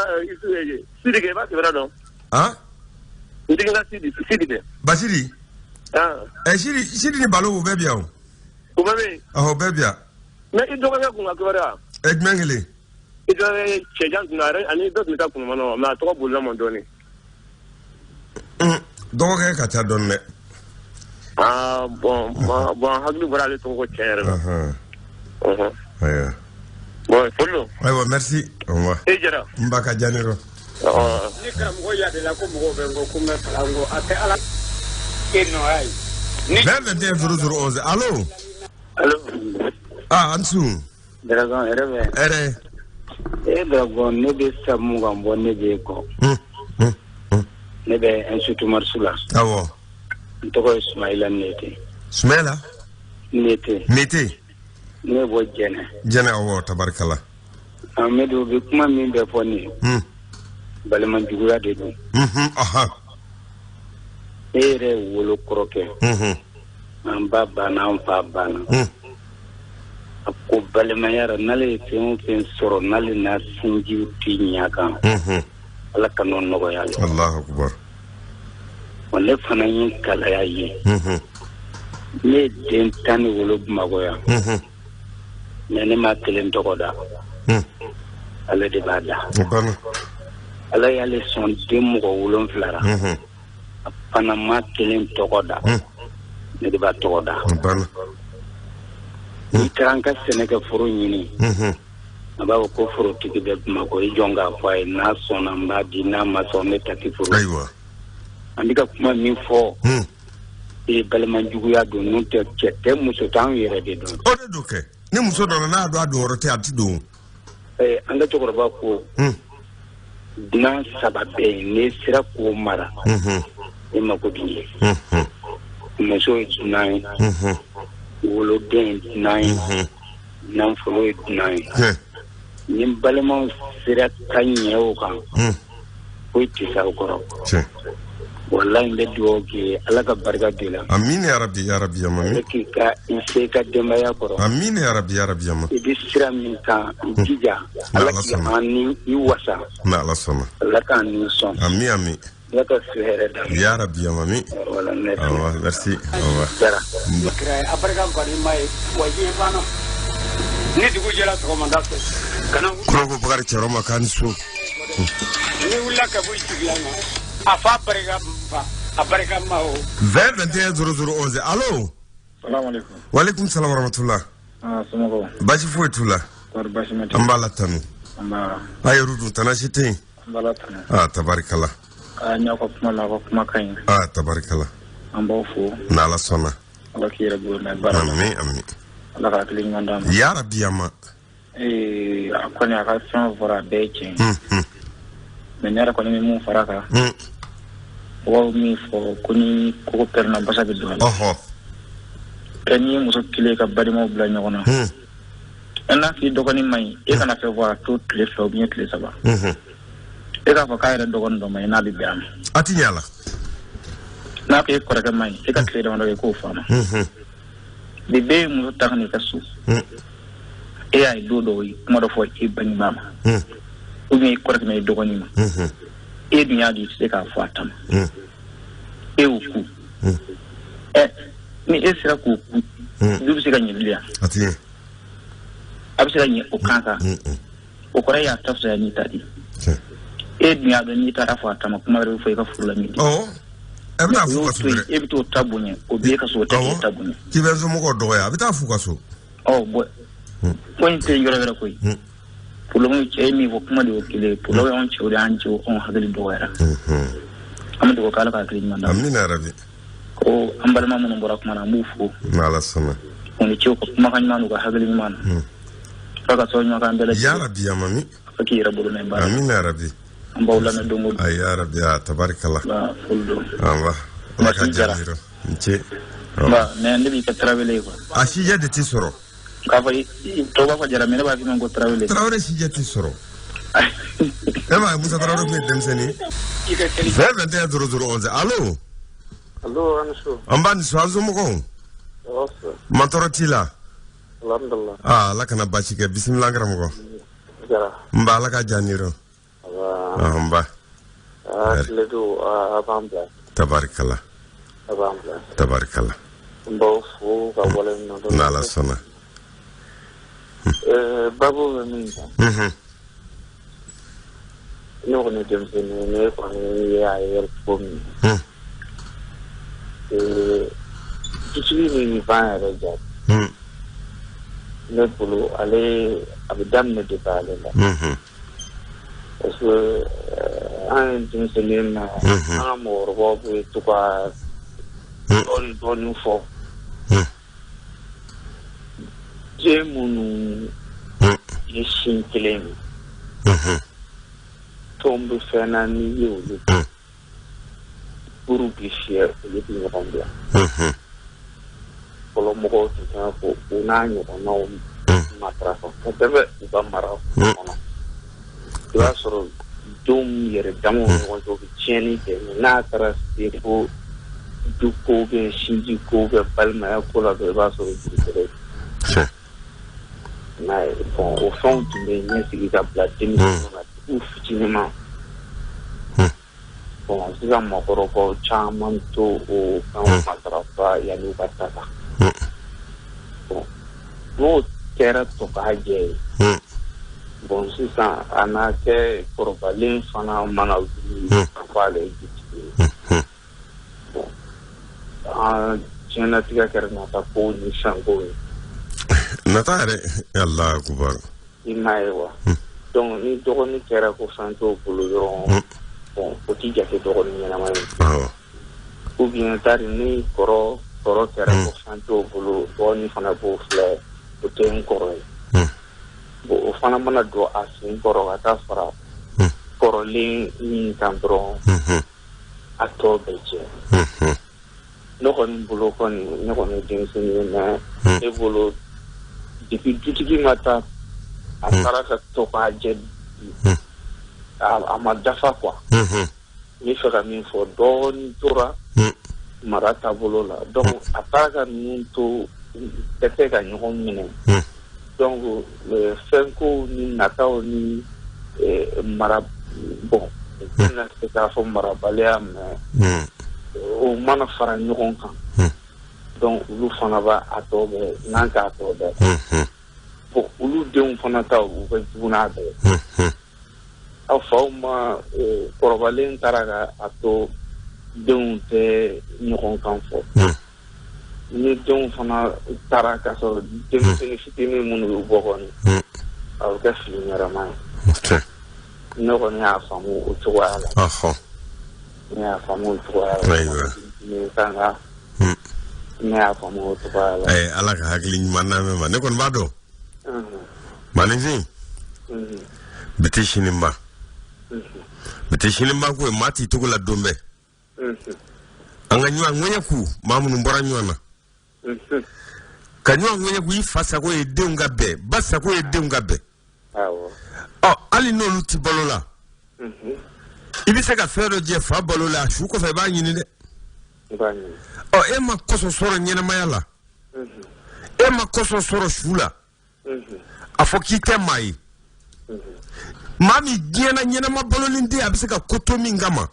Sidi kɛ i b'a kibaruya dɔn. Han. N den ka Sidi Sidi kɛ. Basiri. Sidi Sidi ni Balo u bɛɛ bi yan o. U bɛɛ bɛ yen. Ɔhɔ u bɛɛ bi yan. Mais i dɔgɔkɛ kun ka kibaruya. Jumɛn kelen. I dɔgɔkɛ cɛjan tun don ani dɔ tun bɛ taa kunumana mais a tɔgɔ bolila ma dɔɔnin. Dɔgɔkɛ ka ca dɔɔnin dɛ. Ah bon bon hakili bɔra ale tɔgɔ ko tiɲɛ yɛrɛ la. Ayiwa. Bon foli don. Ayiwa merci. Au revoir. I jara. N ba ka diya ne rɔ. Ni karamɔgɔ yadela ko mɔgɔw bɛ n kɔ ko n bɛ kalan kɔ a tɛ ala e nɔgɔya ye. 20 21 00 11 allo. Allo. Ah an su. Dragon hɛrɛ bɛ. Hɛrɛ. E Dragon ne bɛ san 20 bɔ ne b'e kɔ. Ne bɛ Institut Marsu la. Awɔ. N tɔgɔ ye Sumayila Nete. Sumayila? Nete. Nete. Ne bɔ Jɛnɛ. Jɛnɛ, awɔ, tabarikala. Amadu bɛ kuma min bɛ fɔ nin ye. Balima juguya de don. E yɛrɛ wolo kɔrɔkɛ. An ba banna, an fa banna. A ko balimaya la, n'ale ye fɛn o fɛn sɔrɔ, n'ale n'a sinjiw tɛ ɲɛ kan. Ala ka n'o nɔgɔya la. Allahu akbar. Wa ne fana ye kalaya ye. Ne ye den 17 Bamakɔ yan. Mais ne ma kelen tɔgɔ da. Ale de b'a da. Ala y'ale sɔn den mɔgɔ 7 la. A fana ma kelen tɔgɔ da. Ne de b'a tɔgɔ da. N'i taara an ka sɛnɛkɛ foro ɲini. A b'a fɔ ko forotigi bɛ Bamakɔ, i jɔn k'a fɔ a ye, n'a sɔnna n b'a di, n'a ma sɔn ne ta tɛ foro. Ayiwa. An bɛ ka kuma min fɔ. E balima juguya don, n'o tɛ cɛ tɛ muso tɛ, anw yɛrɛ de don. O de don kɛ. Ni muso donna n'a don a don yɔrɔ tɛ, a ti don. An ka cɛkɔrɔba ko. Dunan 3 bɛ yen, n'i sera k'o mara. E mako b'i ye. Muso ye dunan ye. Woloden ye dunan ye. Nafolo ye dunan ye. Ni balimaw sera ka ɲɛ o kan, foyi tɛ s'aw kɔrɔ. Walahi n bɛ dugawu k'i ye, Ala ka barika don i la. Amina ya rabbi ya rabbi ama. Ala k'i ka i se i ka denbaya kɔrɔ. Amina ya rabbi ya rabbi ama. I bɛ sira min kan, i jija. Ala k'i an ni i wasa. N'Ala sɔnna. Ala k'an ni sɔn. Ami ami. Ala ka su hɛrɛ d'a ma. Ya rabbi ama mi. Voilà, merci. Au revoir, merci. Au revoir. Jara. A barika kɔni ma ye, wa diɲɛ banna. Ni dugu jɛra sɔgɔmada fɛ. Kana. Kɔrɔko Bakari Cɛrɔma k'an ni su. Ni wulila ka bɔ i sigilan na. A fa barika ba, a barika ma o. 20 21 00 11. Allo. Salam alaikum. Wa alaikum salam wa rahmatullah. Ah, somɔgɔw. Baasi foyi t'u la. Kɔri baasi ma tɛ. An b'a la tanu. An b'a. A yɛrɛ dun tana si tɛ yen. An b'a la tanu. Ah, tabarikala. Ah, n y'aw ka kuma la, aw ka kuma ka ɲi. Ah, tabarikala. An b'aw fo. N'Ala sɔnna. Ala k'i yɛrɛ bolo mɛn baara la. Ami ami. Ala ka hakili ɲuman d'an ma. Ya rabbi ama. A kɔni a ka fɛn fɔra, a bɛɛ ye tiɲɛ. Mais ne yɛrɛ kɔni bɛ mun fara kan. Mɔgɔw min fɔ ko ni koko pɛrɛnna basa bɛ don a la. Ɔhɔ. Ɛ n'i ye muso kelen ka balimaw bila ɲɔgɔn na. Ɛ n'a f'i dɔgɔnin man ɲi, e kana fɛn fɔ a to tile 2 ou bien tile 3. E k'a fɔ k'a yɛrɛ dɔgɔnin dɔ man ɲi, n'a bɛ bɛn a ma. A ti ɲɛ a la. N'a ko e kɔrɔkɛ man ɲi, e ka tile damadɔ kɛ k'o fɔ a ma. Bi bɛɛ ye muso ta ka n'i ka so. E y'a ye don dɔw ye kuma dɔ fɔ e bangebaa ma. Ou bien i kɔrɔkɛ ma i dɔgɔnin ma. E dun y'a dɔn i tɛ se k'a fɔ a ta ma. E y'o ku. Ɛ ni e sera k'o ku, du bɛ se ka ɲɛ bilen wa? A ti ɲɛ. A bɛ se ka ɲɛ o kan kan. O kɔrɔ e y'a ta fisaya n'i ta di. E dun y'a dɔn n'i taara fɔ a ta ma, kuma wɛrɛ bɛ fɔ i ka furu la min di. Awɔ. E bɛ taa f'u ka so dɛ. E bɛ t'o ta bonya, o b'e ka so, o tɛ k'e ta bonya. K'i bɛ somɔgɔw dɔgɔya, a bɛ taa f'u ka so. Ɔ bɔn ko in tɛ yɔrɔ wɛrɛ koyi. Problème cɛ ye min fɔ, kuma de y'o kelen ye. Problème anw cɛw de y'an cɛw, anw hakili dɔgɔyara. An bɛ dugawu kɛ Ala ka hakili ɲuman d'an ma. Amina yarabi. Ko an balima minnu bɔra kuma na, an b'u fo. N'Ala sɔnna. U ni ce u ka kumakan ɲuman n'u ka hakili ɲuman na. Ala ka sababu ɲuman k'an bɛɛ lajɛlen. Yarabi amami. Ala k'i yɛrɛ bolo mɛn baara la. Amina yarabi. An b'aw lamɛn don o don. Ayi yarabi, a tabarikala. Nba foli don. Anba. Ala ka Merci, Jara. diya n ce. Nba mais ne b'i ka Tarawele ye quoi. A sijɛ de t'i sɔrɔ. K'a fɔ tɔw b'a fɔ Jara, mais ne b'a f'i ma ko Tarawele. Tarawele sijɛ t'i sɔrɔ. E m'a ye Musa Tarawele tun ye denmisɛnnin ye. 20 21 00 11. Allo. Allo, an ni su. An b'a ni su, an somɔgɔw. Tɔɔrɔ tɛ. Mantɔɔrɔ t'i la. Alhamdulillah. Aa, Ala kana baasi kɛ. Bisimila an karamɔgɔ. Jara. N ba, Ala ka diya ni rɔ. Aba. N ba. Aa, tile don, a b'an bila. Tabarikala. A b'an bila. Tabarikala. N b'aw fo ka waleɲuman dɔn. N'Ala sɔnna. Babu bɛ min kan. Ne kɔni ye denmisɛnnin ye, ne kɔni ye a ye cogo min. Dutigi min b'an yɛrɛ jaabi. Ne bolo, ale a bɛ daminɛ de b'ale la. Parce que an ye denmisɛnnin na, an ka mɔgɔkɔrɔbaw bɛ to ka dɔɔnin dɔɔnin fɔ. Den minnu ye sin kelen ye. Tɔn bɛ fɛn na n'i ye olu. Buru bi fiyɛ, olu bɛ ɲɔgɔn bila. Fɔlɔ mɔgɔw tun tɛ ko u n'a ɲɔgɔnnaw matarafa kosɛbɛ u ka mara kɔnɔ. I b'a sɔrɔ denw yɛrɛ damaw ɲɔgɔn cɛ, u bɛ tiɲɛni kɛ, mais n'a taara se ko du ko bɛ sinji ko bɛ balimaya ko la dɔrɔn, i b'a sɔrɔ juru kɛlɛ n'a ye. Bon, o fɛnw tun bɛ ɲɛsigi ka bila denmisɛnninw na u fitinin ma. Bon, sisan mɔgɔkɔrɔbaw caman to o fɛnw matarafa yanni u ka taa. Bon, n'o kɛra tɔ k'a jɛ ye. Bon, sisan a n'a kɛ kɔrɔbalen fana mana wuli ka fɔ ale ye dutigi ye. Bon, an diɲɛnatigɛ kɛra nata ko ni fɛnko ye. Nata yɛrɛ, Alahu akubar. I m'a ye wa? Donc ni dɔgɔnin kɛra ko fɛn t'o bolo dɔrɔn, bon, o ti jate dɔgɔnin ɲɛnama ye. Ou bien tari ni kɔrɔ kɛra ko fɛn t'o bolo, dɔgɔnin fana b'o filɛ, o tɛ n kɔrɔ ye. Bon, o fana mana don a sen kɔrɔ ka taa fara kɔrɔlen min kan dɔrɔn, a tɔ bɛɛ tiɲɛ. Ne kɔni bolo kɔni, ne kɔni ye denmisɛnnin ye, mais ne bolo depuis dutigi ma taa, a taara ka to k'a jɛ, a ma dafa quoi. N bɛ fɛ ka min fɔ, dɔɔnin tora mara taabolo la. Donc a taara ka ninnu to tɛ se ka ɲɔgɔn minɛ. Donc fɛnkow ni nataw ni mara, bon, n tɛna se k'a fɔ marabaliya, mais o mana fara ɲɔgɔn kan, donc olu fana b'a a tɔ bɛɛ n'an k'a tɔ bɛɛ. Bon, olu denw fana ta, u ka jugu n'a bɛɛ. Aw faw ma kɔrɔbalen taara ka a to denw tɛ ɲɔgɔn kan fɔ. Ni denw fana taara k'a sɔrɔ denmisɛnnin fitinin minnu bɛ bɔ kɔni, a bɛ kɛ fili ɲɛnama ye. Ne kɔni y'a faamu o cogoya la. Ne y'a faamu o cogoya la. Ne ne y'a faamu o cogoya la. Ala ka hakili ɲuman d'an bɛɛ ma. Ne kɔni b'a dɔn. Maninfin. Bi tɛ sini ba. Bi tɛ sini ba ko ye, maa t'i togo la don bɛɛ. An ka ɲɔgɔn ŋɛɲɛ ku, maa minnu bɔra ɲɔgɔn na. Ka ɲɔgɔn ŋɛɲɛ ku, i fa sago ye denw ka bɛn, ba sago ye denw ka bɛn. Ɔ, hali n'olu ti balo la, i bɛ se ka fɛn dɔ jɛ fa balo la, a su kɔfɛ i b'a ɲini dɛ. Ɔ, e ma kɔsɔ sɔrɔ ɲɛnamaya la, e ma kɔsɔ sɔrɔ su la, a fɔ k'i tɛ maa ye. Maa min diɲɛ na ɲɛnama balolen den, a bɛ se ka ko to min kama,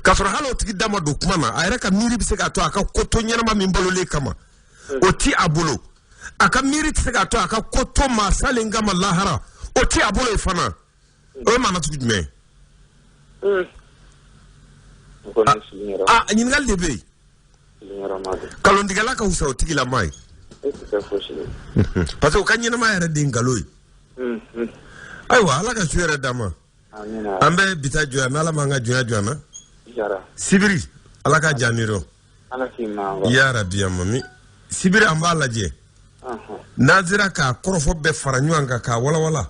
k'a sɔrɔ hali o tigi da ma don kuma na, a yɛrɛ ka miiri bɛ se k'a to a ka ko to ɲɛnama min balolen kama, o ti a bolo. A ka miiri tɛ se k'a to a ka ko to maa salen kama lahara, o ti a bolo ye fana. O ye maa nasugu jumɛn ye? A ɲininkali de bɛ yen. Kalontigɛla ka wusa o tigilama ye. Parce que o ka ɲɛnamaya yɛrɛ de ye nkalon ye. Ayiwa, Ala ka su yɛrɛ d'an ma. An bɛ bi ta jɔ yan, n'Ala m'an ka jɔnya jɔ an na. Sibiri, Ala ka jan ni dɔn. Ya rabi ya mami. Sibiri an b'a lajɛ. N'an sera k'a kɔrɔfɔ bɛɛ fara ɲɔgɔn kan k'a walawala,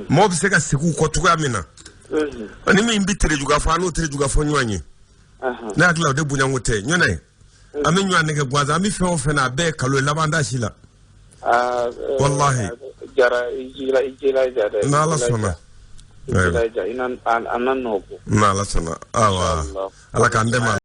mɔgɔ bɛ se ka segin u kɔ cogoya min na. Ni min bɛ terejuga fɔ, an n'o terejuga fɔ ɲɔgɔn ye. Ne hakili la o de bonyanko tɛ. Ɲɔnɛ, an bɛ ɲɔgɔn nɛgɛ gansan, an bɛ fɛn o fɛn na, a bɛɛ ye kalo ye, laban t'a si la. Walahi. Jara, i jilaja dɛ. N'Ala sɔnna. I jilaja, i na a na nɔ bɔ. N'Ala sɔnna. Awa, Ala k'an dɛmɛ.